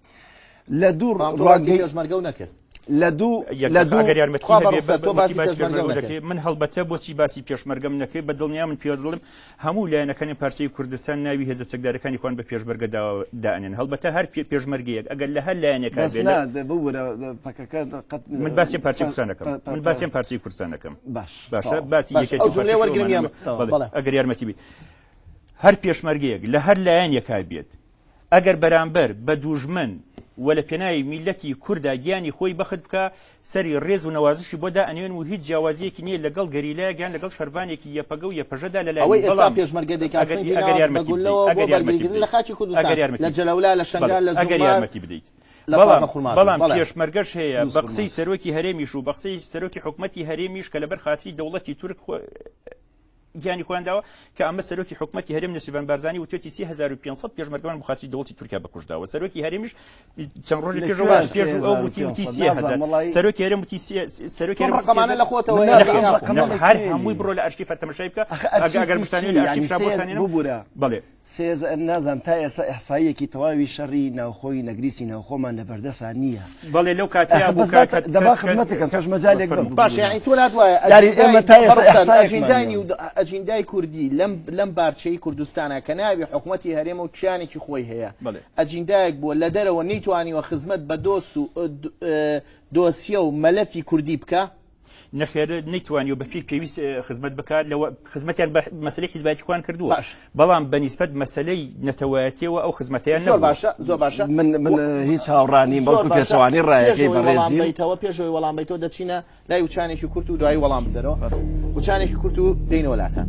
لە دوو ڕوانگەی پێشمەرگە و نەکرد. لە دوو لە دوو ئەگەر یارمەتی هەبێ تۆ باسی پێشمەرگە دەکەی من هەڵبەتە بۆچی باسی پێشمەرگەم نەکرد بە دڵنیا من پێ دڵم هەموو لایەنەکانی پارچەی کوردستان ناوی هێزە چەکدارەکانی خۆیان بە پێشمەرگە دائەنێن هەڵبەتە هەر پێشمەرگەیەک ئەگەر لە هەر لایەنێک بێ ببورە پەکەکە قەت من باسی پارچەی کوردستان دەکەم من باسی پارچەی کوردستان دەکەم باش باشە باسی یەکێتی ئەو جملەیە وەرگرم یان ئەگەر یارمەتی بی هەر پێشمەرگەیەک لە هەر لایەنێکا بێت ئەگەر بەرامبەر بە دووژمن و لە پێناوی میللەتی کوردا گیانی خۆی بەخت بکا، سەری ڕێز و نەوازشی بۆ دائەنێن و هیچ جیاوازییەکی نییە لەگەڵ گەریلایەک یان لەگەڵ شەرڤانێکی یەپەگە و یەپەژەدا لە ئەوەی لایەنی ئێستا بەڵام پێشمەرگە دەیکات ئەگەر سنگی ئەگەر ناوە بە یارمەتی بدەیت گوللەوە بۆ ئەگەر یارمەتی بەرگریکردن بدەیت لە خاکی بەڵێ کوردستان ئەگەر لە یارمەتی بدەیت جەلەولا لە بەڵێ شەنگال لە ئەگەر زوممار یارمەتی بدەیت لە بەڵام تازە خورماتوو بەڵام بەڵێ پێشمەرگەش هەیە دووز بە قسەی خورماتوو. سەرۆکی هەرێمیش و بە قسەی سەرۆکی حکومەتی هەرێمیش کە لەبەر خاتری دەوڵەتی تورک خۆ گیانی خۆیان داوە کە ئەمە سەرۆکی حکومەتی هەرێم نێچیرڤان بارزانی وتوێتی 3500 پێشمەرگەمان بۆ خاتری دەوڵەتی تورکیا بەکوشت داوە سەرۆکی هەرێمیش چەند ڕۆژێک لە پێشەوە کوێ پێش ئەو وتی وتی 3500 3000 نازانم وەڵی سەرۆکی هەرێم وتی سەرۆکی تۆ هەرێم وتی ڕقەمانە 3000 لە خۆتەوە من یا نازانم ناخۆ ڕقەمە نەخ لە هەر کوێ هەمووی لێ بڕۆ لە ئەرشیفە تەمەشای بکە ئەخە ئەگەر ئەگەر ئەرشیفی بشتانەوێ چی لە ئەرشیف یعنی شا سێ بۆتانێنم ببورە بەڵێ سێ نازانم تا ئێستا ئیحساییەکی تەواوی شەڕی ناوخۆی نەگریسی ناوخۆمان لە بەردەسا نییە. بەڵێ لەو کاتەیا ئەخە بوو بەس کە با کە دەبا کە کە خزمەتەکەم تۆش مەجالێک بە فەرموو. باشە ببورە. یعنی تۆ لات وایە یاری ئێمە ئەجیندای تا ئێستا بەڕێزان ئیحسایەکمان ئەجیندای نییە. نیو ئەجیندای کوردی لەم لەم بارچەی کوردستانە کە ناوی حکومەتی هەرێمە و کیانێکی خۆی هەیە بەڵێ. ئەجیندایەک بووە لە دەرەوە نەیتوانیوە خزمەت بە دۆس و دۆسیە و مەلەفی کوردی بکا؟ نەخێر نەیتوانیوە بە پێی پێویست خزمەت بکات لەوە خزمەتیان بە مەسەلەی حیزبایەتی خۆیان کردووە باش. بەڵام بە نیسبەت مەسەلەی نەتەوایەتیەوە ئەو خزمەتەیان زۆر نەبووە. باشە زۆر باشە من من هیچ هاوڕا نیم زۆر بەڵکو باشە پێچەوانەی ڕایەکەی پێش ئەوەی وەڵام بەڕێزیم. بەیتەوە پێش ئەوەی وەڵام بەیتەوە دەچینە لای وچانێکی کورت و دوایی وەڵام بدەرەوە وچانێکی کورت و دێینەوە لاتان.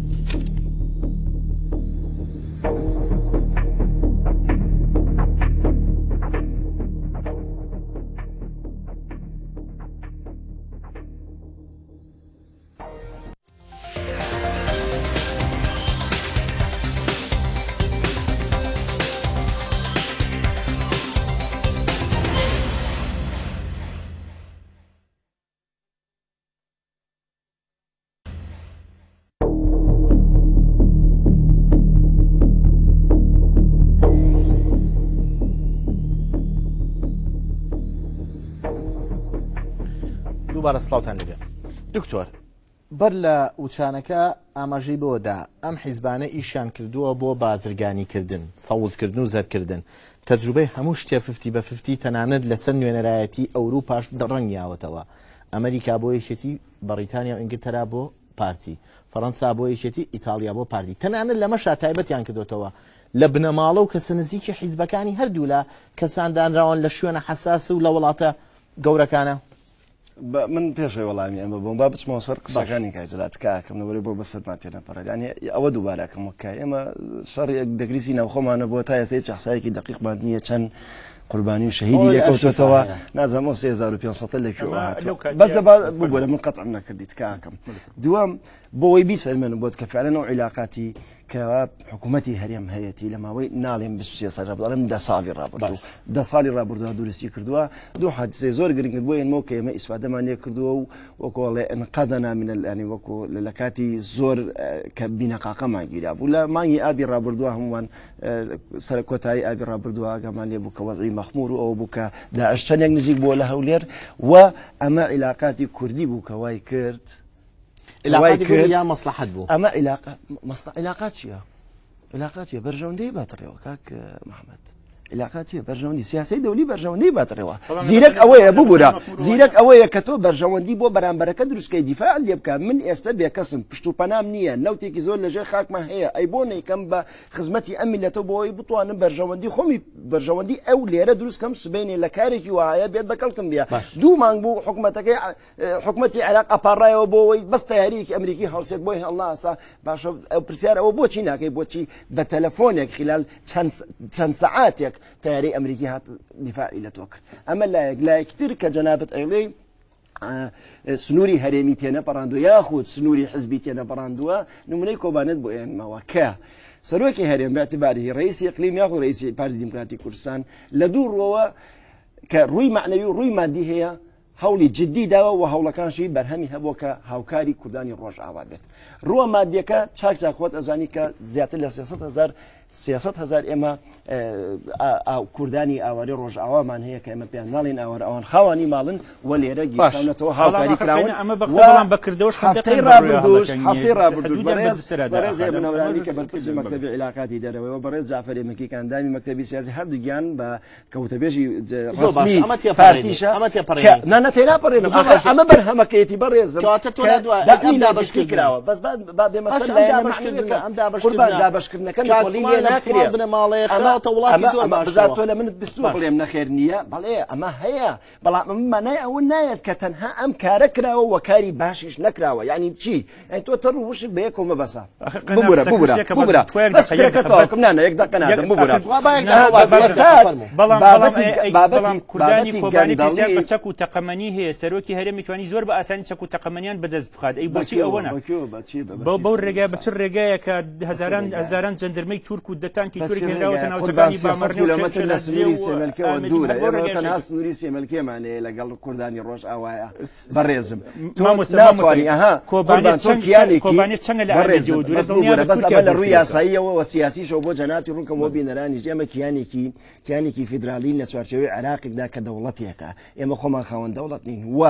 دووبارە سڵاوتان لێبێ دکتۆر بەر لە وچانەکە ئاماژەی بەوە دا ئەم حیزبانە ئیشیان کردووە بۆ بازرگانی کردن، سەوزکردن و زەردکردن، تەجروبەی هەموو شتێ ففتی بە ففتی تەنانەت لەسەر نوێنەرایەتی ئەوروپاش ڕەنگیاوەتەوە، ئەمریکا بۆ یەکێتی، بەڕیتانیا و ئینگلتەرا بۆ پارتی، فەڕەنسا بۆ یەکێتی، ئیتاڵیا بۆ پارتی، تەنانەت لەمەشا تایبەتیان کردۆتەوە لە بنەماڵە و کەسە نزیکی حیزبەکانی هەردوولا کەسان دانراون لە شوێنە حەساس و لە وڵاتە گەورەکانە. با من پێش ئەوەی وەڵامی ئەمە بۆم با بچمەوە سەر قسەکانی کاک جەلال تکاکەم لەبەرەی بۆ بەسەرمان تێنەپەڕێت یعنی ئەوە دووبارە کەم وەک کە ئێمە شەڕی دەگریسی ناوخۆمانە بۆ تا ئێستا هیچ ئەحسایەکی دەقیقمان نییە چەند قوربانی و شەهیدی ئەوە لە لێکەوتۆتەوە ئەرشیفا هەیە. نازانم ئەو 3500 لە کوێوە ئەمە هاتووە لەو کاتەیە بەس دەبا فەرموو. ببوورە من قەتعم نەکردی تکاکەم دووەم بۆ ئەوەی بیسەلمێنم بۆت کە فعلەن ئەو عیلاقاتی کە حکوومەتی هەرێم هەیەتی لە ماوەی ناڵێم 23 ساڵ ڕابردوو ئەڵێم 10 ساڵی ڕابردوو 10 ساڵی ڕابردوو دروستی کردووە دوو حادیسەی زۆر گرنگت بۆ ئێنمەوە کە ئێمە ئیسفادەمان لێ کردووە و وەکو ئەڵێ انقذنا من ینی وەکو لە کاتی زۆر کە بینەقاقەمان گیرا بوو لە مانگی ئابی ڕابردووە هەمووان سەر کۆتایی ئابی ڕابردووە ئاگامان لێ بوو کە وەزعی مەخمور و ئەوە بوو کە داعش چەندێک نزیک بووە لە هەولێر و ئەمە عیلاقاتی کوردی بوو کە وای کرد عیلاقاتی کوردی یا مەسڵەحەت بوو؟ ئەمە عیلاقە مەسڵە عیلاقات چییە؟ عیلاقات چییە؟ بەرژەوەندی باتڕێوە کاک محەممەد. عیلاقات چییە؟ بەرژەوەندی سیاسی دەولی بەرژەوەندی باتڕێوە. زیرەک ئەوەیە ببورە زیرەک ئەوەیە کە تۆ بەرژەوەندی بۆ بەرامبەرەکە دروستکەی دیفاع لێ بکە من ئێستا بێکەسم پشت و پەنام نییە نەوتێکی زۆر لەژێر خاکمان هەیە ئەی بۆ نەیکەم بە خزمەتی ئەم میلەتە بۆ ئەوەی بتوانم بەرژەوەندی خۆمی بەرژەوەندی ئەو لێرە دروست کەم سبەینێ لە کارێکی وایە بێت بە کەڵکم بێ دوو مانگ بوو حکومەتەکەی حکومەتی عێراق ئەپاڕایەوە بۆ ئەوەی بەس تەیاریەکی ئەمریکی هەڵسێت بۆی هەڵناسا باشە ئەو پرسیار ئەوە بۆچی ناکەی بۆچی بە تەلەفۆنێک خلال چەند سەعاتێک تەیاری ئەمریکی هات دیفاعی لە تۆ کرد ئەمە لایەک لایەکتر کە جەنابەت ئەیڵێ سنووری هەرێمی تێنەپەڕاندووە یاخود سنووری حزبی تێنەپەڕاندووە نمونەی کۆبانێت بۆ ئێنمەوە کە سەرۆکی هەرێم باعتباری ڕئیسی اقلیم یاخود ڕئیسی پارتی دیموکراتی کوردستان لە دوو ڕووەوە کە ڕووی معنەوی و ڕووی مادی هەیە هەوڵی جدی داوە و هەوڵەکانشی بەرهەمی هەبووە کە هاوکاری کوردانی ڕۆژئاوا بێت. ڕووە مادیەکە چاک چاک خۆت ئەزانی کە زیاتر لە 300 هەزار 300 هەزار ئێمە کوردانی ئاوارەی ڕۆژئاوامان هەیە کە ئێمە پێیان ناڵێن ئاوارە ئەوان خاوانی ماڵن و لێرە گیرساونەتەوە هاوکاری کراون ئەمە بە قسە بەڵام بە کردەوەش هەفتەی ڕابردووش هەفتەی ڕابردووش بەڕێز بەڕێز هێمن هەورامی کە بەرپرسی مەکتەبی عیلاقاتی دەرەوەیە و بەڕێز جەعفەری مەکی کە ئەندامی مەکتەبی سیاسی هەردووکیان بە کە وتەبێژی زۆر باشە ڕەسمی ئەمە تێپەڕێنی پارتیشە ئەمە کە تێپەڕێنی نا نا تێناپەڕێنم زۆر ئاخر باشە ئەمە بەرهەمەکەیەتی بەڕێزم کەواتە تۆ کە لە دوای ئەم داعمی لۆجستی دابەشکردنە کراوە بەس با با بێمە باشە سەر ئەم لایەنە دابەشکردنە مەعنەویەکە ئەم قوربان دابەشکردنە دابەشکردنەکە کاک نکۆڵی فڵان لێ لە ناکرێ فڵان بنەماڵەیە ئەمە خراوەتە وڵاتی ئەمە زۆر ئەمە بزا باشەوە تۆ لە منت بیستووە باش بڵێم نەخێر نییە بەڵێ ئەمە هەیە بەڵام ئەمە مانای ئەوە نایەت کە تەنها ئەم کارە کراوە و کاری باشیش نەکراوە یعنی چی یعنی تۆ تەڕ و وشک بە یەکەوە مەبەسە ئەخە قەنا ببورە قسەکە ببورە شتێکە بە ببورە تۆ یەک بەس دەقە یەک فکرەکە دەقە بەس تەواوکەم نا نا یەک دەقە یەک نادەم ببورە ئەخر وا با یەک نا دەقە وا بە یەک دەقە فەساد فەرموو بەڵام بەڵام بابەتی ئەی ئەی بەڵام بابەتی کوردانی بابەتی کۆبانی پێویستیان گەندەڵی بە چەک و تەقەمەنی هەیە سەرۆکی هەرێمی توانی زۆر بە ئاسانی چەک و تەقەمەنیان بەدەست بخات ئەی بە بۆچی کوێوە ئەوە نا بە کوێوە بە چی بە بەو چی بەو سەری ڕێگا بە چ بخات ڕێگایەکە بە چ هەزاران ڕێگایە هەزاران جەندرمەی تورک و دەتانکی بە تورک چ هێنراوەتە ڕێگایە قوربان ناوچەکانی 300 بامەڕنێ و کیلۆمەتر لە شێرادزێ سنووری و سێمەلکەوە ئامێدی دوورە هەر بەو ئێمە ڕێگایەش تەنها ئەیکرد سنووری سێمەلکێمان هەیە لەگەڵ کوردانی ڕۆژئاوایە بەڕێزم تۆ مامۆستا مامۆستا ناتوانی ئەها کۆبانێ قوربان تۆ چەند چەند کیانێکی کۆبانێ چەندە لە بەڕێزم ئامێدیەوە دوورە بەس دڵنیا ببورە بە بەس تورکیا ئەمە لە ڕووی دوورترێتەوە یاساییەوە و سیاسیشەوە بۆ جەنابتی ڕوونکەم بۆ بینەرانیش ئێمە کیانێکی کیانێکی فیدراڵین لە چوارچێوەی عێراقێکدا کە دەوڵەتێکە ئێمە خۆمان خاوەن دەوڵەت نین و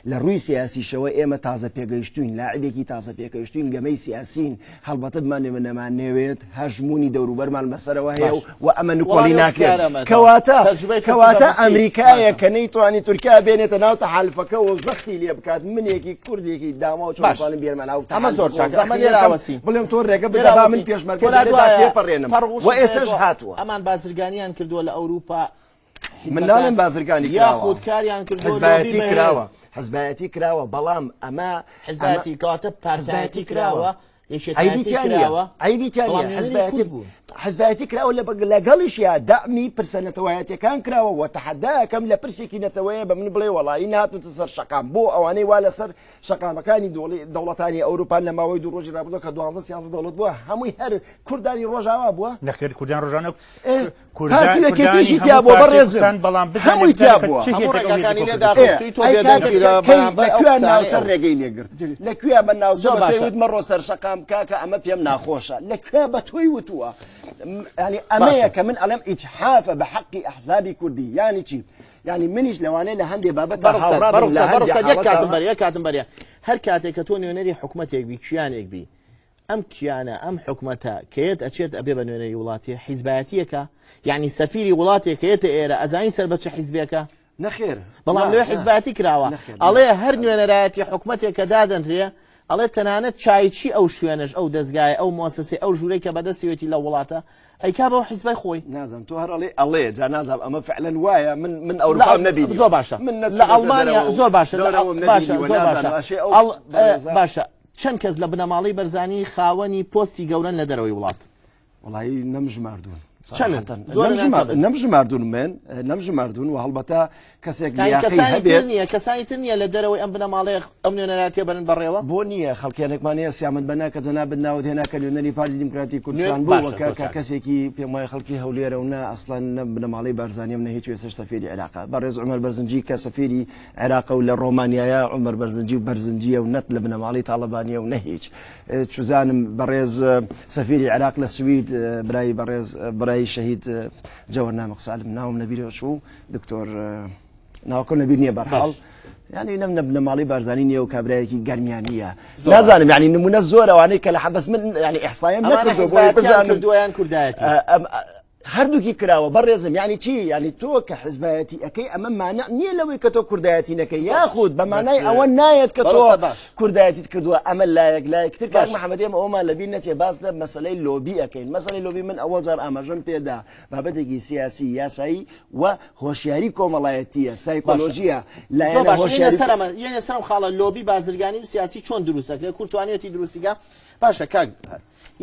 لە ڕووی سیاسیشەوە ئێمە تازە پێگەیشتوین لاعبێکی تازە پێگەیشتوین گەمەی سیاسین هەڵبەتە بمانەوێت نەمانەوێت هەژموونی دەوروبەرمان بەسەرەوە هەیە و باش و ئەمە نکۆڵی وەڵامی ئەو ناکرێت پرسیارە مەدەوە کەواتە تەجروبەی 50 کەواتە 50 ئەمریکایە باشە کە نەیتوانی تورکیا بێنێتە ناو تەحالفەکەەوە و زەختی لێ بکات منێکی کوردێکی داما و باش چۆن بێنمە ناو ئەمە زۆر تەحالفەکەوە چاکە ئەمە زەختی لێرە لێ بکەم ئاوەسی بڵێم تۆ ڕێگە لێرە بدە با من ئاوەسی پێشمەرگە تۆ لا لێرەدا دوایە تێپەڕێنم پەڕ و وشک ئێستاش دەیەتەوە هاتووە ئەمان بازرگانیان کردووە لە ئەوروپا من حیزبەکان ناڵێم بازرگانی کراوە یاخود کاریان کردووە لۆبی حزبایەتی بەهێز کراوە حزبایەتی کراوە بەڵام ئەمە ئەمە حزبایەتی کەواتە پارتایەتی حزبایەتی کراوە کراوە عەیبی یەکێتایەتی تیا نییە کراوە عەیبی تیا بەڵام نییە نوێنەری حزبایەتی کورد بوون حزبایەتی کراوە لە لەگەڵیشیا دەعمی پرسە نەتەوایەتیەکان کراوە و تەحەداکەم لە پرسێکی نەتەوەیە بە من بڵێ وەڵایی نهاتوتە سەر شەقام بۆ ئەوانەی وا لەسەر شەقامەکانی دەوڵەتانی ئەوروپان لە ماوەی دوو ڕۆژی ڕابردوو کە 12 13 دەوڵەت بووە هەمووی هەر کوردانی ڕۆژاوا بووە نەخێر کوردان ڕۆژانە پارتی کوردان و یەکێتیشی کوردانی تیا هەموو بووە پارچەی بەڕێزم کوردستان بەڵام بزانێ هەمووی تیا بزانێ کە بووە چ هەموو هێزێک ئەو هێزی ڕێگاکانی کۆ لێ کردووە داخستووی تۆ ئەی کاکە بێدەنگی لە کەی بەرامبەر لە ئەو کوێ قسانەی ناوچە ئەو ڕێگەی لێگرت لە کوێ بە ناوچە زۆر بە تۆی باشە وت مەڕۆ سەر شەقام کاکە ئەمە پێم ناخۆشە لە کوێ بە تۆی وتووە ینی ئەمەیە باشە کە من ئەڵێم ئیجحافە بە حەقی ئەحزابی کوردی یانی چی یانی منیش لەوانەیە لە هەندێ بابەتە بەڕخسەر هاوڕا بم لە بەڕخسەر هەندێ بەڕخسەر یەک حاڵەتە کاتم بەر یەک کاتم بەریە هەر کاتێک کە تۆ نوێنەری حکومەتێک بی کیانێک بی ئەم کیانە ئەم حکومەتە کە یەت ئەچێت ئەبێ بە نوێنەری وڵاتی حیزبایەتیەکە یعنی سەفیری وڵاتێک کە یەتە ئێرە ئەزانی سەر بە چ حیزبێکە نەخێر بەڵام نا لێ نا حیزبایەتی کراوە نەخێر نا ئەڵێ هەر نوێنەرایەتی حکومەتێک کە دادەنرێ ئەڵێ تەنانەت چایچی ئەو شوێنەش ئەو دەزگایە ئەو مؤسسەی ئەو ژوورەی کە بەدەستیوێتی لە وڵاتە ئەیکا بەو حیزبای خۆی نازانم تۆ هەر ئەڵێ ئەڵێ جا نازانم ئەمە فعلا وایە من من لە ئەوروپام نەبینیوە زۆر باشە من لە نەچوومەتە ئەڵمانیا دەرەوە و زۆر باشە لە دەرەوەم باشە نەبینیوە زۆر باشە نازانم ئەشێ ئەو ئەڵ بەڕێزە باشە چەند کەس لە بنەماڵەی بەرزانی خاوەنی پۆستی گەورەن لە دەرەوەی وڵات؟ وەڵایی نەمژماردوون. چەندن؟ زۆرن یان کەمن؟ نەمژماردوون من نەمژماردوون و هەڵبەتە کەسێک یانی لیاقەی کەسانی تر هەبێت نییە کەسانی تر نییە لە دەرەوەی ئەم بنەماڵەیە ئەم نوێنەرایەتیە بەرن بەڕێوە؟ بۆ نییە خەڵکیانێکمان هەیە سیامەند بەنا کە جەنابت ناوت هێنا کە نوێنەری پارتی دیموکراتی کوردستان نوێ بوو باشە و کە زۆر کە چاکە. کەسێکی پێم وایە خەڵکی هەولێرە و نە ئەسڵەن نە بنەماڵەی بارزانییە و نە هیچ و ئێستاش سەفیری عێراقە بەڕێز عومەر بەرزنجی کە سەفیری عێراقە و لە ڕۆمانیایە عومەر بەرزنجی و بەرزنجییە و نەت لە بنەماڵەی تاڵەبانییە و نە هیچ چوزانم بەڕێز سەفیری عێراق لە سوید برای بەڕێز برای شەهید جەوەر نامق سالم ناوم لەبیرەوە چوو دکتۆر ناوەکەم لەبیر نییە بەرحاڵ یعنی نەم نە بنەماڵەی بارزانی نییە و کابرایەکی گەرمیانیە نازانم یعنی نمونە زۆر ئەوانەی کە لە حەبەس من یعنی ئیحسایم نەکردووە بۆ بزانم کردووە یان کوردایەتی هەردووکی کراوە بەڕێزم یعنی چی یعنی تۆ کە حزبایەتی ئەەکەی ئەمە مانع نییە لەوەی کە تۆ کوردایەتی نەکەی یاخود بە مانای ئەوە نایەت کە تۆ کوردایەتیت کردووە ئەمە لایەک لایەکتر کاک محەممەد ئێمە ئەومان لەبیر نەچێ باس لە مەسلەی لۆبی ئەەکەین مەسلەی لۆبی من ئەوە جار ئاماژەم پێدا بابەتێکی سیاسی یاسایی و هۆشیاری کۆمەڵایەتیە سایکۆلۆژیە لایەنە هۆشیاری یەنە سەرم خاڵە لۆبی بازرگانی و سیاسی چۆن دروستەکرێت کورد توانیەتی دروستیکە باشە کاک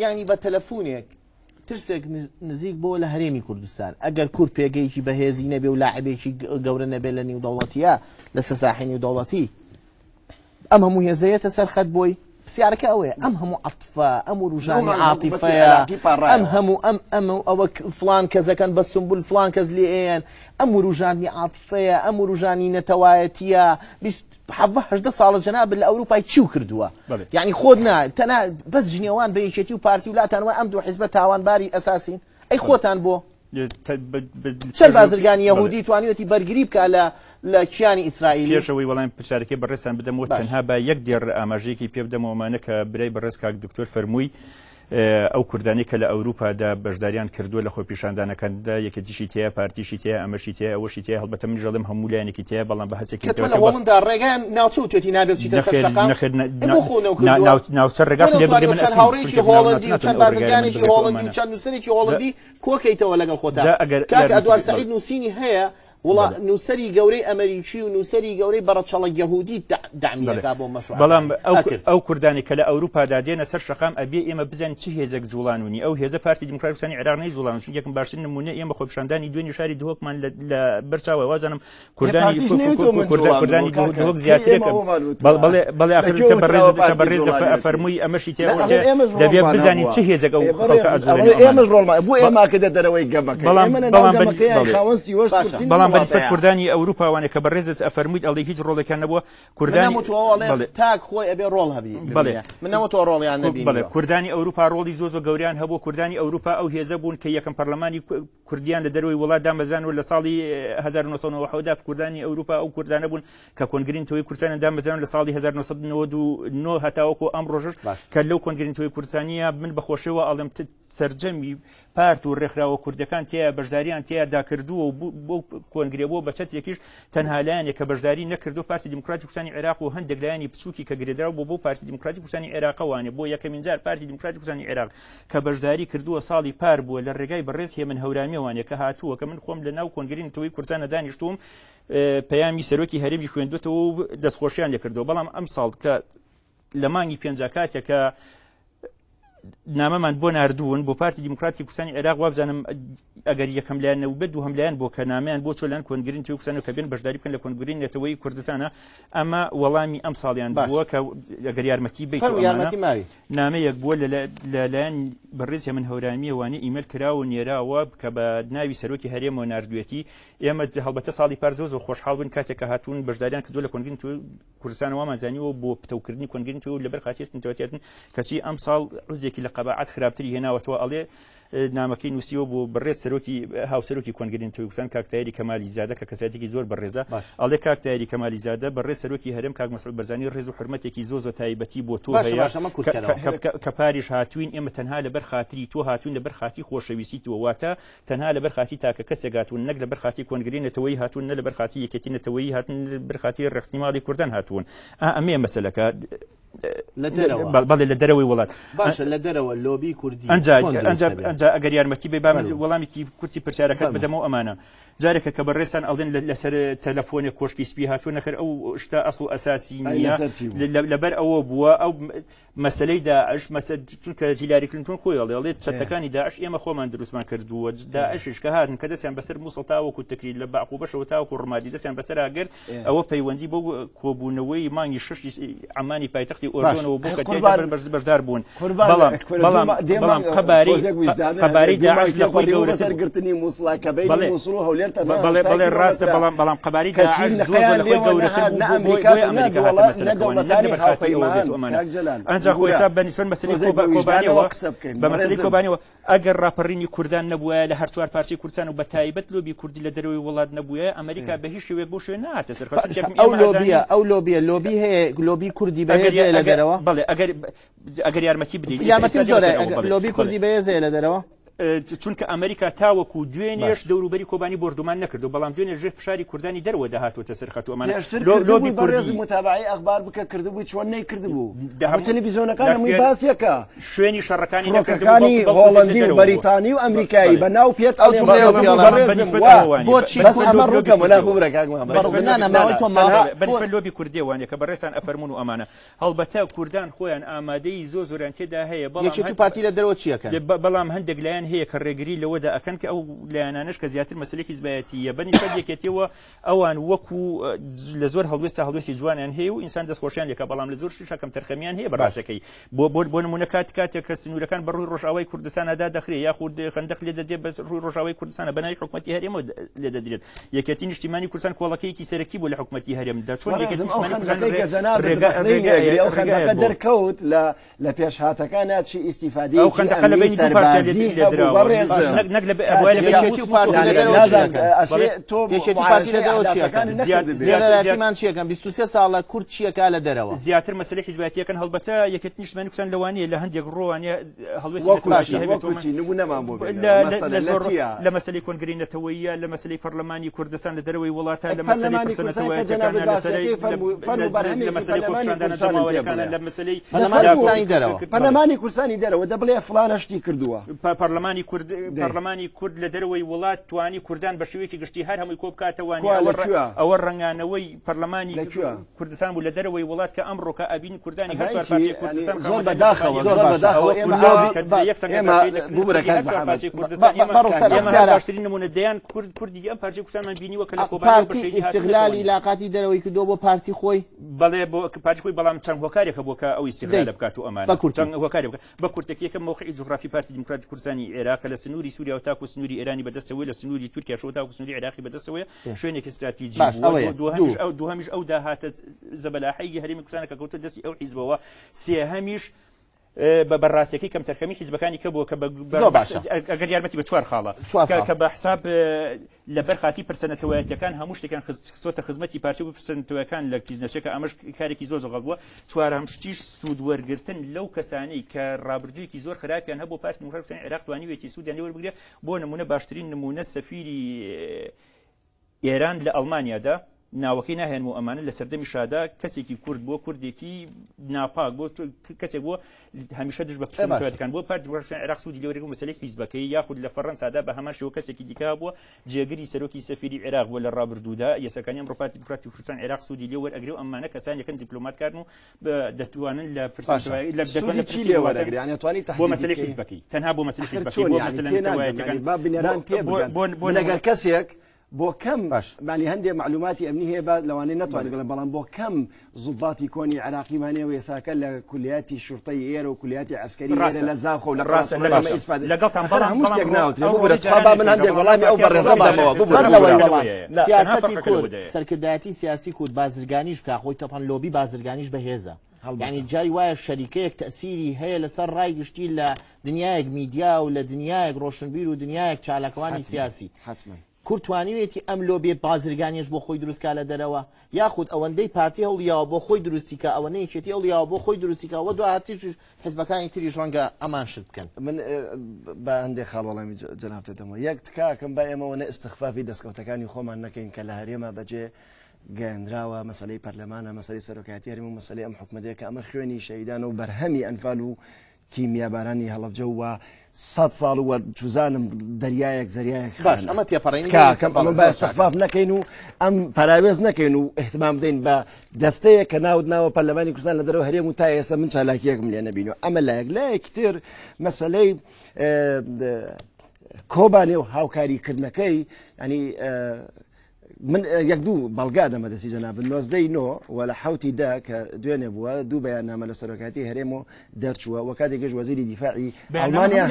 یعنی بە تەلەفونێک ترسێک نزیک بۆ لە هەرێمی کوردستان ئەگەر کورد پێگەیەکی بەهێزی نەبێ و لاعبێکی گەورە نەبێ لە نیو دەوڵەتیە لە سەساحی نیو دەوڵەتی ئەم هەموو هێزەیەتە سەر خەت بۆی پرسیارەکە ئەوەیە ئەم هەموو عەتفە ئەم وروژانی عاتیفەیە ئەم هەموو ئەم ئەم و ئەوە فلان کەسەکەن بە سمبول فلان کەس لێ ئەیەن ئەم وروژاندنی عاتیفەیە ئەم وروژانی نەتەوایەتیە 17 هەژدە ساڵە جەناب لە ئەوروپای چیو کردووە یعنی خۆت نا تەنها بەس ژنێوان بە یەکێتی و پارتی و لاتان وای ئەم دوو حیزبە تاوانباری ئەساسین ئەی خۆتان بۆ چەند بازرگانی یەهودی توانیوەتی بەرگری بکا لە لە کیانی ئیسرائیلی؟ پێش ئەوەی وەڵامی پرسیارەکەی بەڕێزتان بدەمەوە تەنها با یەک دێڕ ئاماژەیەکی پێ بدەمەوە ئەمانە کە برای بەڕێز کاک دکتۆر فەرمووی ئەو کوردانەی کە لە ئەوروپادا بەشداریان کردووە لە خۆپیشاندانەکاندا یەکێتیشی تێیە پارتیشی تێیە ئەمەشی تێیە ئەوەشی تێیە هەڵبەتە منیش ئەڵێم هەموو لایەنێکی تێیە بەڵام بە هەستێکی کە تۆ لە هۆڵندا ڕێگایان ناوچە وتێتی نابێ بچیتە سەر شەقام نەخێر ئێ بۆ خۆ نەوکردووە ناوچە ڕێگاش بۆ لێ بگرێ نەوتوانیوە من چەند ئەسڵ هاوڕێیەکی چونکە ناو هۆڵندی و ناتوانم چەند ئەو ڕێگایە من بازرگانێکی بگرێتەوە هۆڵندی و ئەمانە چەند نووسەرێکی هۆڵندی کۆکەیتەوە لەگەڵ خۆتا جا ئەگەر کاک یارمەتی ئەدوار بەڵێ. سەعید نووسینی هەیە وڵا بەڵێ. نووسەری گەورەی ئەمەریکی و نووسەری گەورەی بەڕەچەڵەک یەهودی دەعمی بەڵێ. ئەکا بۆ بەڵام مەشروعەکانی ئەو ئەکرد. ئەو کوردانەی کە لە ئەوروپادا دێنە سەر شەقام ئەبێ ئێمە بزانین چ هێزێک جوڵانونی ئەو هێزە پارتی دیموکراتی کوردستانی عێراق نەیجوڵانون چونکە یەکەم باشترین نمونە ئێمە خۆپیشاندانی دوێنی شاری دهۆکمان لە لە بەر چاوە وازانم کوردانی کوردانی دهۆک زیاترێکە بەڵێ بەڵێ ئاخر کە بەڕێز کە بەڕێز فەرمووی ئەمەشی تێ دەبێ بزانین چ هێزێک ئەو خەڵکە ئەجوڵێنێ ئێمەش ڕۆڵمان بۆ ئێمە کردە دەرەوەی گەمەکە بەڵام بەڵام خاوەن سیوەش بەڵام بەنسبەت کوردانی ئەوروپا وانە کە بەڕێزت ئەفەرموویت ئەڵێ هیچ ڕۆڵێکیان نەبووە کوردانی بەڵێ تاک خۆی ئەبێ ڕۆڵ هەبی بەڵێ من نەوەتەوە ڕۆڵیان نەبینیوە بەڵێ کوردانی ئەوروپا ڕۆڵی زۆر زۆر گەوریان هەبوو کوردانی ئەوروپا ئەو هێزە بوون کە یەکەم پەرلەمانی کوردیان لە دەرەوەی وڵات دامەزران و لە ساڵی 1997 دا کوردانی ئەوروپا ئەو کوردانە بوون کە کۆنگرەی نەتەوەیی کوردستانیان دامەزران لە ساڵی 1999 هەتاوەکو ئەم ڕۆژەش کە لەو کۆنگرەی نەتەوەیی کوردستانیە من بە خۆشیەوە ئەڵێم سەرجەمی پارت و ڕێکخراوە کوردەکان تێیا بەشداریان تێیادا کردووە و بۆ کۆنگرە بووە بە چەترێکیش تەنها لایەنێک کە بەشداری نەکردو پارتی دیموکراتی کوردستانی عێراق و هەندێک لایەنی بچووکی کە گرێدراو بۆ بۆ پارتی دیموکراتی کوردستانی عێراقەوانێ بۆ یەکەمین جار پارتی دیموکراتی کوردستانی عێراق کە بەشداری کردووە ساڵی پار بووە لە ڕێگای بەڕێز هێمن هەورامیەوانێ کە هاتووە کە من خۆم لە ناو کۆنگرەی نەتەوەیی کوردستانە دانیشتووم پەیامی سەرۆکی هەرێمی خوێندوێتەوە و دەستخۆشیان لێکردەوە بەڵام ئەمساڵ کە لە مانگی پێنجا کاتێک کە نامەمان بۆ ناردوون بۆ پارتی دیموکراتی کوردستانی عێراق وابزانم ئەگەر یەکەم لایەن نەبووبێت دووهەم لایەن بۆ کە نامیان بۆ چۆلان کۆنگرین توی کوردستان و کە بێن بەشداری بکەن لە کۆنگرین نەتەوەی کوردستانە ئەمە وەڵامی ئەم ساڵیان بووە کە ئەگەر یارمەتی بیت یارمەتی ماوی نامەیەک بووە لەلایەن بەڕێز هێمن هەورامییەوانە ئیمێل کراوە و نێراوە کە بە ناوی سەرۆکی هەرێمەوە ناردوێتی ئێمە هەڵبەتە ساڵی پار زۆر زۆر خۆشحاڵ بووین کاتێک کە هاتوون بەشداریان کردووە لە کۆنگرەی نەتەوەیی کوردستان وامان زانیوە بۆ پتەوکردنی کۆنگرەی نەتەوەیی و لەبەر خاچی نەتەوەتیاتن کەچی ئەمساڵ عوزێکی لە قەباعەت خراپتری هێناوەتەوە ئەڵێ نامەکەی نووسیوە بۆ بەڕێز سەرۆکی هاوسەرۆکی کۆنگرەی نەتەوەیی کوردستان کاک تایری کەمالی زادە کە کەسایەتێکی زۆر بەڕێزە ئەڵێ کاک تایری کەمالی زادە بەڕێز سەرۆکی هەرێم کاک مەسعود بەرزانی ڕێز و حورمەتێکی زۆر زۆر تایبەتی بۆ تۆ هەیە کە پاریش هاتوین ئێمە تەنها لەبەر خاتری تۆ هاتوین لەبەر خاتری خۆشەویستی تۆ واتە تەنها لەبەر خاتری تاکە کەسێک هاتوون نەک لەبەر خاتری کۆنگرەی نەتەوەیی هاتوون نە لەبەر خاتری یەکێتی نەتەوەیی هاتوون نە لەبەر خاتری ڕێکخستنی ماڵی کوردان هاتوون ئا ئەمەیە مەسەلەکە لە دەرەوە بەڵێ لە دەرەوەی وڵات باشە لە دەرەوە لۆبی کوردی ئەنجا چۆن دروست ئەنجا دەبێت؟ ئەنجا ئەگەر یارمەتی بێ با من وەڵامێکی کورتی پرسیارەکەت بدەمەوە ئەمانە جارێکە کە بەڕێزتان ئەڵێن لەسەر تەلەفۆنێک کۆشکی سپی هاتووە نەخێر ئەو شتە ئەسڵ و ئەساسی نییە لەبەر ئەوە بووە ئەو مەسلەی داعش مەسە چونکە هیلاری کلینتۆن خۆی ئەڵێ ئەڵێ چەتەکانی داعش ئێمە خۆمان دروستمان کردووە داعشش کە هاتن کە دەستیان بەسەر مووسڵ تاوەکو تکریت لە بەعقوبەشەوە تاوەکو ڕمادی دەستیان بەسەرا گرت ئەوە پەیوەندی بۆ کۆبوونەوەی مانگی شەشی عەمانی پایتەختی ئۆردۆنەوە بۆ کە تێیدا بەشدار بوون بەڵام بەڵام بەڵام قەبارەی قەبارەی داعش لە خۆی گەورەتر گرتنی مووسڵە کە بەینی مووسڵ و هەولێر تەنها بەڵێ بەڵێ ڕاستە بەڵام بەڵام قەبارەی داعش زۆر زۆر لە خۆی گەورەتر بوو بۆیە ئەمریکا هاتە مەسەلەکەوە نەک لەبەر خاتری ئەوە بێت و ئەمانە ئەنجا خۆ ئێستا بە نیسبەت مەسەلەی کۆبانیەوە بە مەسەلەی کۆبانیەوە ئەگەر ڕاپەڕینی کوردان نەبوایە لە هەر چوار پارچەی کوردستان و بە تایبەت لۆبی کوردی لە دەرەوەی وڵات نەبوایە، ئەمەریکا بە هیچ شێوەیەک بەو شێوەیە نەهاتە سەر خەت. چونکە ئەو ئێمە لۆبیە ئەزانین ئەو لۆبیە لۆبی هەیە لۆبی کوردی ئەگەر بەهێز هەیە لە ئەگەر دەرەوە؟ بەڵێ ئەگەر ئەگەر یارمەتی بدەیت ئێستا یارمەتیم ئێستا دێمە زۆرە سەر ئەوە ئەگەر بەڵێ لۆبی بەڵێ کوردی بەهێز هەیە لە دەرەوە؟ چونکە ئەمریکا تاوەکو دوێنێش باش. دەوروبەری کۆبانی بۆردومان نەکردو بەڵام دوێنێ ژێر فشاری کوردانی دەرەوە دەهاتووەتە سەر خەت و ئەمانە پێشتر لۆ لۆبی کردبووی بەڕێز کوردی متابعەی ئەخبار بکە کردبووی چۆن نەیکردبوو دە هەموو هەموو تەلەڤیزیۆنەکان هەمووی نەخێر باسیەکە شوێنی شەڕەکانی نەکردبوو فڕۆکەکانی بەڵکو بەڵکو لە هۆڵەندی و دەرەوە بووە. بەریتانی و ئەمریکایی بەڵێ. بە ناو پێت ئەو ئەڵێم جوملەیە بەڵێ پێڵێم. بەڕێزم بەنیسبەت وا ئەوە وانیە. بۆچی بەس کورد ئەمە لۆبی ڕووکەم وەلا کوردیەوە. ببورە کاک محەممەد بەنیسبەت نا، نا، لۆبی ماوەی کوردیەوە. تۆ ماوە. بەڵێ، بەنیسبەت لۆبی کوردیەوە وانیە کە بەڕێزتان ئەفەرموون و ئەمانە. هەڵبەتە کوردان خۆیان ئامادەیی زۆر زۆریان تێدا هەیە، بەڵام یەکێتی و پارتی لە دەرەوە چی ئەکەن؟ بەڵام هەندێک لایەن هەیە کە ڕێگری لەوەدا ئەکەن کە ئەو لایەنانەش کە زیاتر مەسەلەی حیزبایەتییە بەنیسبەت یەکێتیەوە ئەوان وەکو لە زۆر هەڵوێستە هەڵوێستی جوانیان هەیە و ئینسان دەستخۆشیان لێکا بەڵام لە زۆر شتیشا کەمتەرخەمیان هەیە بەڕاستەکەی بۆ بۆ بۆ نمونە کات کاتێک کە سنوورەکان بە ڕووی ڕۆژئاوای کوردستانە دادەخرێ یاخود خەندەق لێ دەدرێت بە ڕووی ڕۆژئاوای کوردستانە بە ناوی حکومەتی هەرێمەوە لێ دەدرێت یەکێتی نیشتیمانی کوردستان کۆڵەکەیەکی سەرەکی بوو لە حکومەتی هەرێمدا چۆن یەکێتی بەڕێزم ئەو نیشتیمانی کوردستان خەندەقەی کە جەنابت ڕێگا ڕەخنەی ڕێگایە لێگری ئەو ڕێگایەک خەندەقە بۆ دەرکەوت لە لە پێشهاتەکانا چی ئەو ئیستیفادەیەکی خەندەقە لە ئەمنی بەینی دوو پارچە سەربازی لێ هەبوو دراوە بەڕێزم نەک نەک لە ئەبوایە لە بەینی یەکێتی و موسڵ پارتی لە و دەرەوە چی نازانم ئەکەن؟ ئەشێ بەڵێ تۆ یەکێتی و پارتی لە معالەجەی دەرەوە چی ئەکەن؟ ئەحداسەکانت زیاد نەکردبێ زیاتر زیاد نوێنەرایەتیمان چی ئەکەن؟ 23 ساڵە کورد چی ئەکا لە دەرەوە؟ زیاتر مەسەلەی حیزبایەتیەکەن هەڵبەتە یەکێتی نیشتمانی کوردستان لەوانەیە لە هەندێک ڕۆوانە هەڵوێستی وەکو نەتەوەیی چی هەبێت وەکو چی نمونەمان بۆ لە بێنەوە لە مەسەلەن لە لە زۆر چییە؟ لە مەسەلەی کۆنگرەی نەتەوەییە لە مەسەلەی پەرلەمانی کوردستان لە دەرەوەی وڵاتە لە مەسەلەی پەرلەمانی پرسە کوردستان کە نەتەوایەتیەکانە جەنابت لە باسیەکەی فەرموو فەرموو لە بەرهەمێکی مەسەلەی پەرلەمانی خۆپیشاندانە کوردستانت پێ جەماوەریەکانە بڵێ لە مەسەلەی پەرلەمانی فەرموو کوردستانی دەرەوە پەرلەمانی کوردستانی دەرەوە دە بڵێ فڵانە شتی کردووە پەرلەمانی کورد دەی پەرلەمانی کورد لە دەرەوەی وڵات توانی کوردان بە شێوەیەکی گشتی هەر هەمووی کۆ بکاتەوە کوا ئەوە لە کوێ ئەوە ڕەنگانەوەی پەرلەمانی لە کوێ کوردستان بوو لە دەرەوەی وڵات کە ئەمڕۆکە ئەبین کوردانی هەر ئەزانی چوار چی پارچەی یعنی کوردستان زۆر خاوەنداری بەداخەوە کۆبانیە زۆر زۆر باشە بەداخەوە ئەوە ئێمە کورد ئاوا کە با یەک سەنگەر ئێمە پارچەی دەکرد ببورە کوردی کاک هەر چوار محەممەد پارچەی کوردستان با ئێمە بەڕۆ سەر ئێمە هەر پرسیارە باشترین نمونە دەیان کورد کوردی ئەم پارچەی کوردستانمان بینیوە کە لە کۆبانیەوە بە پارتی شەهیدی هاتوونەتەوە ئیستغلالی عیلاقاتی دەرەوەی کردووە بۆ پارتی خۆی؟ بەڵێ بۆ پارتی خۆی بەڵام چەند هۆکارێک هەبووە کە ئەو دەی ئیستغلالە بکات و بە ئەمانە کورتی چەند هۆکارێک بکات بە کورتەکی یەکەم مەوقعی جوغرافی پارتی دیموکراتی کوردستانی عێراق لە سنووری سووریاوە تاکو سنووری ئێرانی بەدەستەوەی لە سنووری تورکیاشەوە تاکو سنووری عێراقی بەدەستەوەیە شوێنێکی ستراتیجی باش بووە ئەوە یەک دووهەمیش دوو ئەو دووهەمیش ئەو داهاتە زەبەلاحەی هەرێمی کوردستانە کە کەوتە دەستی ئەو حیزبەوە سێهەمیش بە بەڕاستەکەی کەمتەرخەمی حیزبەکانی کە بووە کە بە زۆر باشە ئەگەر یارمەتی بە چوار خاڵە چوار خاڵ. کە بە حساب لەبەر خاتی پرسە نەتەوایەتیەکان هەموو شتێکیان خستۆتە خزمەتی پارتی و پرسە نەتەوەکان لە کیس نەچێ کە ئەمەش کارێکی زۆر زۆر غەڵ بووە چوارەم شتیش سوود وەرگرتن لەو کەسانەی کە ڕابردوویەکی زۆر خراپیان هەبوو پارتی دیموکراتی کوردستانی عێراق توانیویەتی سوودیان لێ وەربگرێ بۆ نمونە باشترین نمونە سەفیری ئێران لە ئەڵمانیادا ناوەکەی ناهێنم و ئەمانە لە سەردەمی شادا کەسێکی کورد بووە کوردێکی ناپاک بۆ کەسێک بووە هەمیشە دژ بە پرسە نەتەوایەتیەکان بووە پارتی دیموکراتی عێراق سوودی لێ وەرگرت مەسەلەی حیزبەکەی یاخود لە فەڕەنسادا بە هەمان شێوە کەسێکی دیکە بووە جێگری سەرۆکی سەفیری عێراق بووە لە ڕابردوودا یەسەکانی ئەمڕۆ پارتی دیموکراتی کوردستان عێراق سوودی لێ وەرئەگرێ و ئەمانە کەسانێکن دیپلۆماتکارن و دەتوانن لە پرسە لە سوودی چی لێ وەرەگرێ یعنی توانی بۆ مەسەلەی حیزبەکەی تەنها بۆ مەسەلەی حیزبەکەی بۆ مەسەلە نەتەوایەتیەکان با بینەران تێبگەن بۆ ئەگەر کەسێک بۆ کەم باش. مانی هەندێک معلوماتی ئەمنی هەیە با لەوانەیە نەتوانێت بڵێ بەڵام بۆ کەم زوباتی کۆنی عێراقیمان هەیە و ئێساکە لە کولیاتی شورتەی ئێرە و کولیاتی عەسکەری ئێرە ڕاستە. لە زاخۆ و لە ڕاستە قەڵاچوالان لەگەڵ ئەمە ئیسفادە لەگەڵتان ئەخر بەڵام هەموو بەڵام شتێک ڕۆ ناوترێ ئەو ببورە ڕۆڵی تخوا با من جارانێک هەندێک لەگەڵ وەڵامی ئەو پارتیا بەڕێزە ڕۆڵی بدەمەوە جارانێک ببورە بەر لەوەی ببورە وەڵام لەوەیە. تەنها سیاسەتی فەرقەکە کورد لەوەدایە. سەرکردایەتی سیاسی کورد بازرگانیش بکا خۆی تەپەن لۆبی بازرگانیش بەهێزە هەڵبەتە. یعنی جاری وایە شەریکەیەک تەسیری هەیە لەسەر ڕای گشتی لە دنیایەک میدیا و لە دنیایەک ڕۆشنبیر و دنیایەک چالاکوانی سیاسی حتما کورد توانیویەتی ئەم لۆبیە بازرگانیەش بۆ خۆی دروست کا لە دەرەوە یاخود ئەوەندەی پارتی هەوڵیاوە بۆ خۆی دروستی کا ئەوەنە یەکێتی هەوڵیاوە بۆ خۆی دروستی کا وە دواتریش حزبەکانی تریش ڕەنگە ئەمان شت بکەن. من با هەندێک خاڵ وەڵامی جەنابت دەدەمەوە. یەک تکاکەم با ئێمە ئەوەنە ئیستخفافی دەستکەوتەکانی خۆمان نەکەین کە لە هەرێما بەجێ گەیەنراوە، مەسەلەی پەرلەمانە، مەسەلەی سەرۆکایەتی هەرێم و مەسەلەی ئەم حکومەتەیە کە ئەمە خوێنی شەهیدانە و بەرهەمی ئەنفال و کیمیابارانی هەڵەبجە و سەد ساڵ و چوزانم دەریایەک زەریایەک باش ئەمە تێپەڕین کاکەم ئەمە با استخفاف نەکەین و ئەم پەراوێز نەکەین و اهتمام بدەین بە دەستەیە کە ناوت ناوە پەرلەمانی کوردستان لە دەرەوە هەرێم و تا ئێستا من چالاکیەکم لێ نەبینەوە ئەمە لایەک لایەکی تر مەسەلەی کۆبانێ و هاوکاریکردنەکەی ینی من یەک دوو بەڵگا دەمە دەستی جەنابت نۆزدەی نۆ و لە حوتی دە کە دوێنێ بووە دوو بەیاننامە لە سەرۆکاتی هەرێم و دەرچووە و کاتێکش وەزیری دیفاعی ئەڵمانیا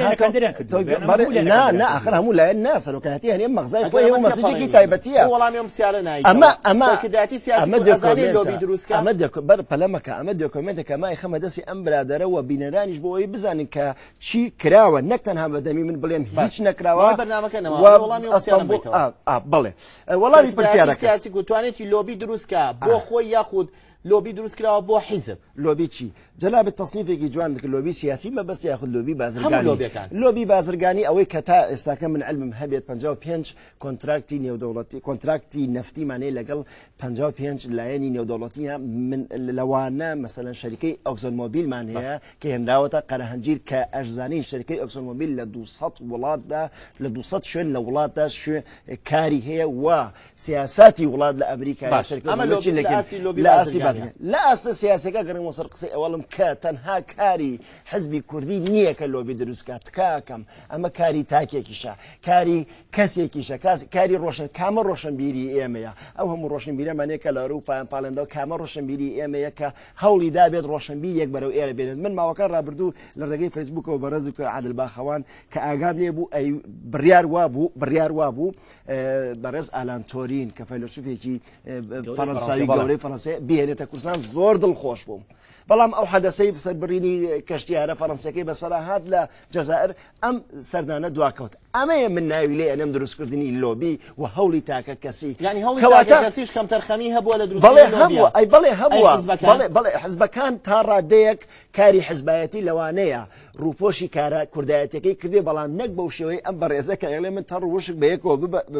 نا نا ئاخر هەموو لایەن نا سەرۆکایەتی هەرێم مەغزای خۆی و مەسجێکی تایبەتیە وەڵامی ئەم پرسیارە نایتەوە ئەمە ئەمە سەرکردایەتی سیاسی ئەمە کورد ئەزانێ لۆبی دۆکۆمێنتە دروست کە ئەمە دۆکۆ بەر پەلەمەکە ئەمە دۆکۆمێنتە کە ما ئەیخەمە دەستی ئەم برادەرە و بینەرانیش بۆ ئەوەی بزانن کە چی کراوە نەک تەنها بە دەمی من بڵێم هیچ نەکراوە وەڵامی بەرنامەکە نەما و وەڵامی ئەو پرسیارەم ئەستەنبوڵ بەیتەوە. ئا ئا بەڵێ وەڵامی سەرکردایەتی پرسیارەکە سیاسی گوتوانێتی لۆبی دروست کا بۆ خۆی یاخود لۆبی دروست کراوە بۆ حیزب. لۆبی چی؟ جەنابت تەسنیفێکی جوانت کرد لۆبی سیاسی مەبەستە یاخود لۆبی بازرگانی؟ هەموو لۆبیەکان. لۆبی بازرگانی ئەوەی کە تا ئێستاکە من عەلمم هەبێت 55 کۆنتراکتی نێودەوڵەتی کۆنتراکتی نەفتیمان هەیە لەگەڵ 55 لایەنی نێودەوڵەتی من لەوانە مەسەلەن شەریکەی ئۆکسۆن مۆبیلمان هەیە کە هێنراوەتە قەرەهەنجیر کە ئەشزانین شەریکەی ئۆکسۆن مۆبیل لە 200 وڵاتدا لە 200 شوێن لە وڵاتدا شوێن کاری هەیە و سیاساتی وڵات لە ئەمریکا باش ئەمە لۆبی لە ئاستی لۆبی لە ئاستی بازرگانیە. بازرگانی لە ئاستە سیاسەکە گەڕێمەوە سەر قسەی ئەوەڵم کە تەنها کاری حزبی کوردی نییە کە لۆبی دروست کات تکاکەم ئەمە کاری تاکێکیشە کاری کەسێکیشە کاری ڕۆشن کامە ڕۆشنبیری ئێمەیە ئەو هەموو ڕۆشنبیرەمانەیە کە لە ئەوروپایان پاڵێندەوە کامە ڕۆشنبیری ئێمەیە کە هەوڵی دابێت ڕۆشنبیرێک بەرەو ئێرە بێنێت من ماوەکان ڕابردوو لە ڕێگەی فەیسبوکەوە بەڕێز دکتۆر عادل باخەوان کە ئاگام لێ بوو ئەی بڕیار وابوو بڕیار وابوو بەڕێز ئالان تۆرین کە فەیلەسوفێکی فەڕەنساوی گەورەی فەڕەنسیە بهێنێتە کوردستان زۆر دڵخۆش بووم بەڵام ئەو حەدەسەی سەربڕینی کەشتیارە فەڕەنسیەکەی بەسەرا هات لە جەزائر ئەم سەردانە دواکەوت ئەمەیە من ناوی لێ ئەنێم دروستکردنی لۆبی و هەوڵی تاکە کەسی یعنی هەوڵی کەواتە تاکە کەسیش کەمتەرخەمی هەبووە لە بەڵێ دروستکردنی هەبووە لۆبیە ئەی بەڵێ هەبووە ئەی حزبەکان؟ بەڵێ بەڵێ حزبەکان تا ڕادەیەک کاری حزبایەتی لەوانەیە ڕووپۆشی کارە کوردایەتیەکەی کردێ بەڵام نەک بەو شێوەی ئەم بەڕێزە کە ئەڵێ من تەڕ و وشک بەیەکەوە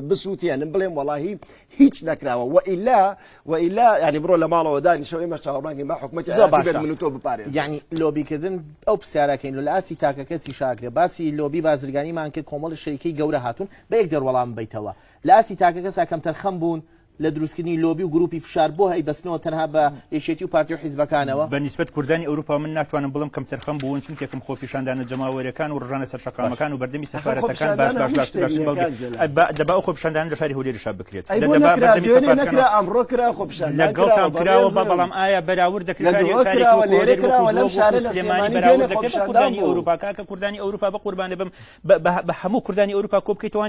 بسووتێنم بڵێم وەڵاهی هیچ نەکراوە وئیلا وئیلا یعنی بڕۆ لە ماڵەوە دانیشەوە ئێمەش چاوەڕوانکەین با حکومەتی زۆر عێراقی بێت باشە من و تۆ بپارێزێت. یعنی لۆبیکردن ئەو پرسیارەکەین لە ئاستی تاکەکەسی شاکرێ باسی لۆبی بازرگانیمان کرد کۆمەڵی شەریکەی گەورە هاتوون بە یەک دەر وەڵام بەیتەوە لە ئاستی تاکەکەسا کەمتەرخەم بوون لە دروستکردنی لۆبی و گروپی فشار بۆ هەیبەستنەوە تەنها بە یەکێتی و پارتی و حیزبەکانەوە؟ بە نیسبەت کوردانی ئەوروپا من ناتوانم بڵێم کەمتەرخەم بوون چونکە یەکەم خۆپیشاندانە جەماوەریەکان و ڕژانە سەر شەقامەکان و بەردەمی سەفارەتەکان باش باش باش باشترین بەڵگە دەبا ئەو خۆپیشاندانە لە شاری هەولێریشا بکرێت ئەی بۆ دەبا نەکرا بەردەمی دوێنێ سەفارەتەکان نەکرا ئەمڕۆ کرا خۆپیشاندان لەگەڵتان کراوە کراوە بەڕێزم بەڵام ئایا بەراورد دەکرێت لە شاری دهۆک شارێکی کراوە وەکو لێرە هەولێر وەکو کراوە لەم دهۆک وەکو شارە لە سلێمانی سلێمانی بەراورد دوێنێ دەکرێت بە خۆپیشاندان کوردانی بوو ئەوروپا کاکە کوردانی ئەوروپا بە قوربانە بم بە هەموو کوردانی ئەوروپا کۆ بکەیتەوە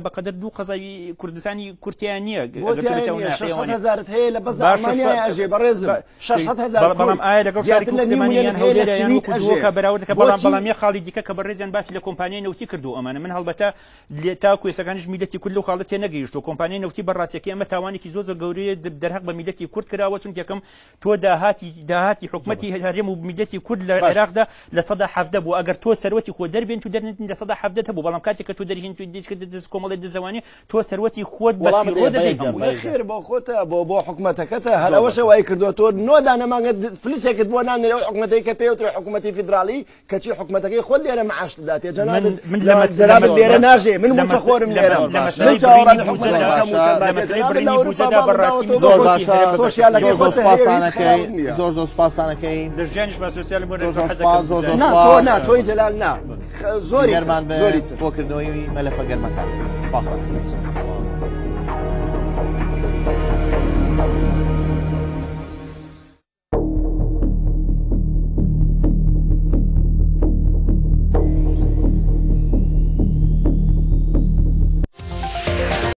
بە قەدەر دوو قەزای کوردستانی کورتیان نییە بۆ تیایە نییە 600 هەزارت هەیە لە بەس لە ئەڵمانیای ئەژێ بەڕێزم 600 هەزار بەڵام ئایا لەگەڵ زیاتر لە نیو سلێمانی ملیۆن یان هەیە لە هەولێر یان سوید وەکو ئەژێ دووەکە بەراورد دەکە بەڵام بۆچی بەڵام یە خاڵی دیکە کە بەڕێزیان باسی لە کۆمپانیای نەوتی کردو ئەمانە من هەڵبەتە لێ تاکو ئێستاکانیش میلەتی کورد لەو خاڵە تێنەگەیشتووە کۆمپانیای نەوتی بەڕاستیەکەی ئەمە تاوانێکی زۆر زۆر گەورەیە دەرهەق بە میلەتی کورد کراوە چونکە یەکەم تۆ داهاتی داهاتی حکومەتی هەرێم و میلەتی کورد لە عێراقدا 17% بوو ئەگەر تۆ سەروەتی خۆ دەربێنت و دەرنێنی 17% هەبوو بەڵام کاتێک کە تۆ دەرهێنیت و دەیکردە دەست کۆمەڵی دزەوانی تۆ سەروەتی خۆت بە وەڵامت فیڕۆ دەیە دەدەی بەیەک دەر هەمووی. بەیەک دەر. خێر بۆ خۆتە بۆ بۆ حکومەتەکەتە هەر زۆر ئەوەشە باشە. وای کردووە تۆ نۆ دانە مانگە فلسێکت بۆ نانێرێ ئەو حکومەتەی کە پێوترێ حکومەتی فیدراڵی کەچی حکومەتەکەی خۆت لێرە معاشت داتێ جەنابت من من لە لە مەس- لە جەنابت مەس- لێرە لە ناژێ من لە مەس- موچەخۆرم لە لێرە مەس- لە من مەسەلەی چاوەڕوانی بڕینی حکومەت بودجەدا دەکەم موچەم لە باتێ مەسەلەی جەنابت لە بڕینی ئەوروپا بودجەدا باڵت بەڕاستی داوەتەوە من زۆر بۆ زۆر باشە هەرێم بە سۆشیالەکەی زۆر زۆر خۆت هەیە هیچ سوپاسانەکەی خراپ نییە زۆر زۆر سوپاسانەکەی لە ژیانیش با سۆسیالم بۆ زۆر نەکردووە زۆر حەزەکەم سوپاس زۆر زۆر بزانم. نا تۆ سوپاس نا تۆی جەلال نا زۆری تر گەرمان بن زۆری تر بۆ کردنەوەی مەلەفە گەرمەکان سوپاسانەکەی.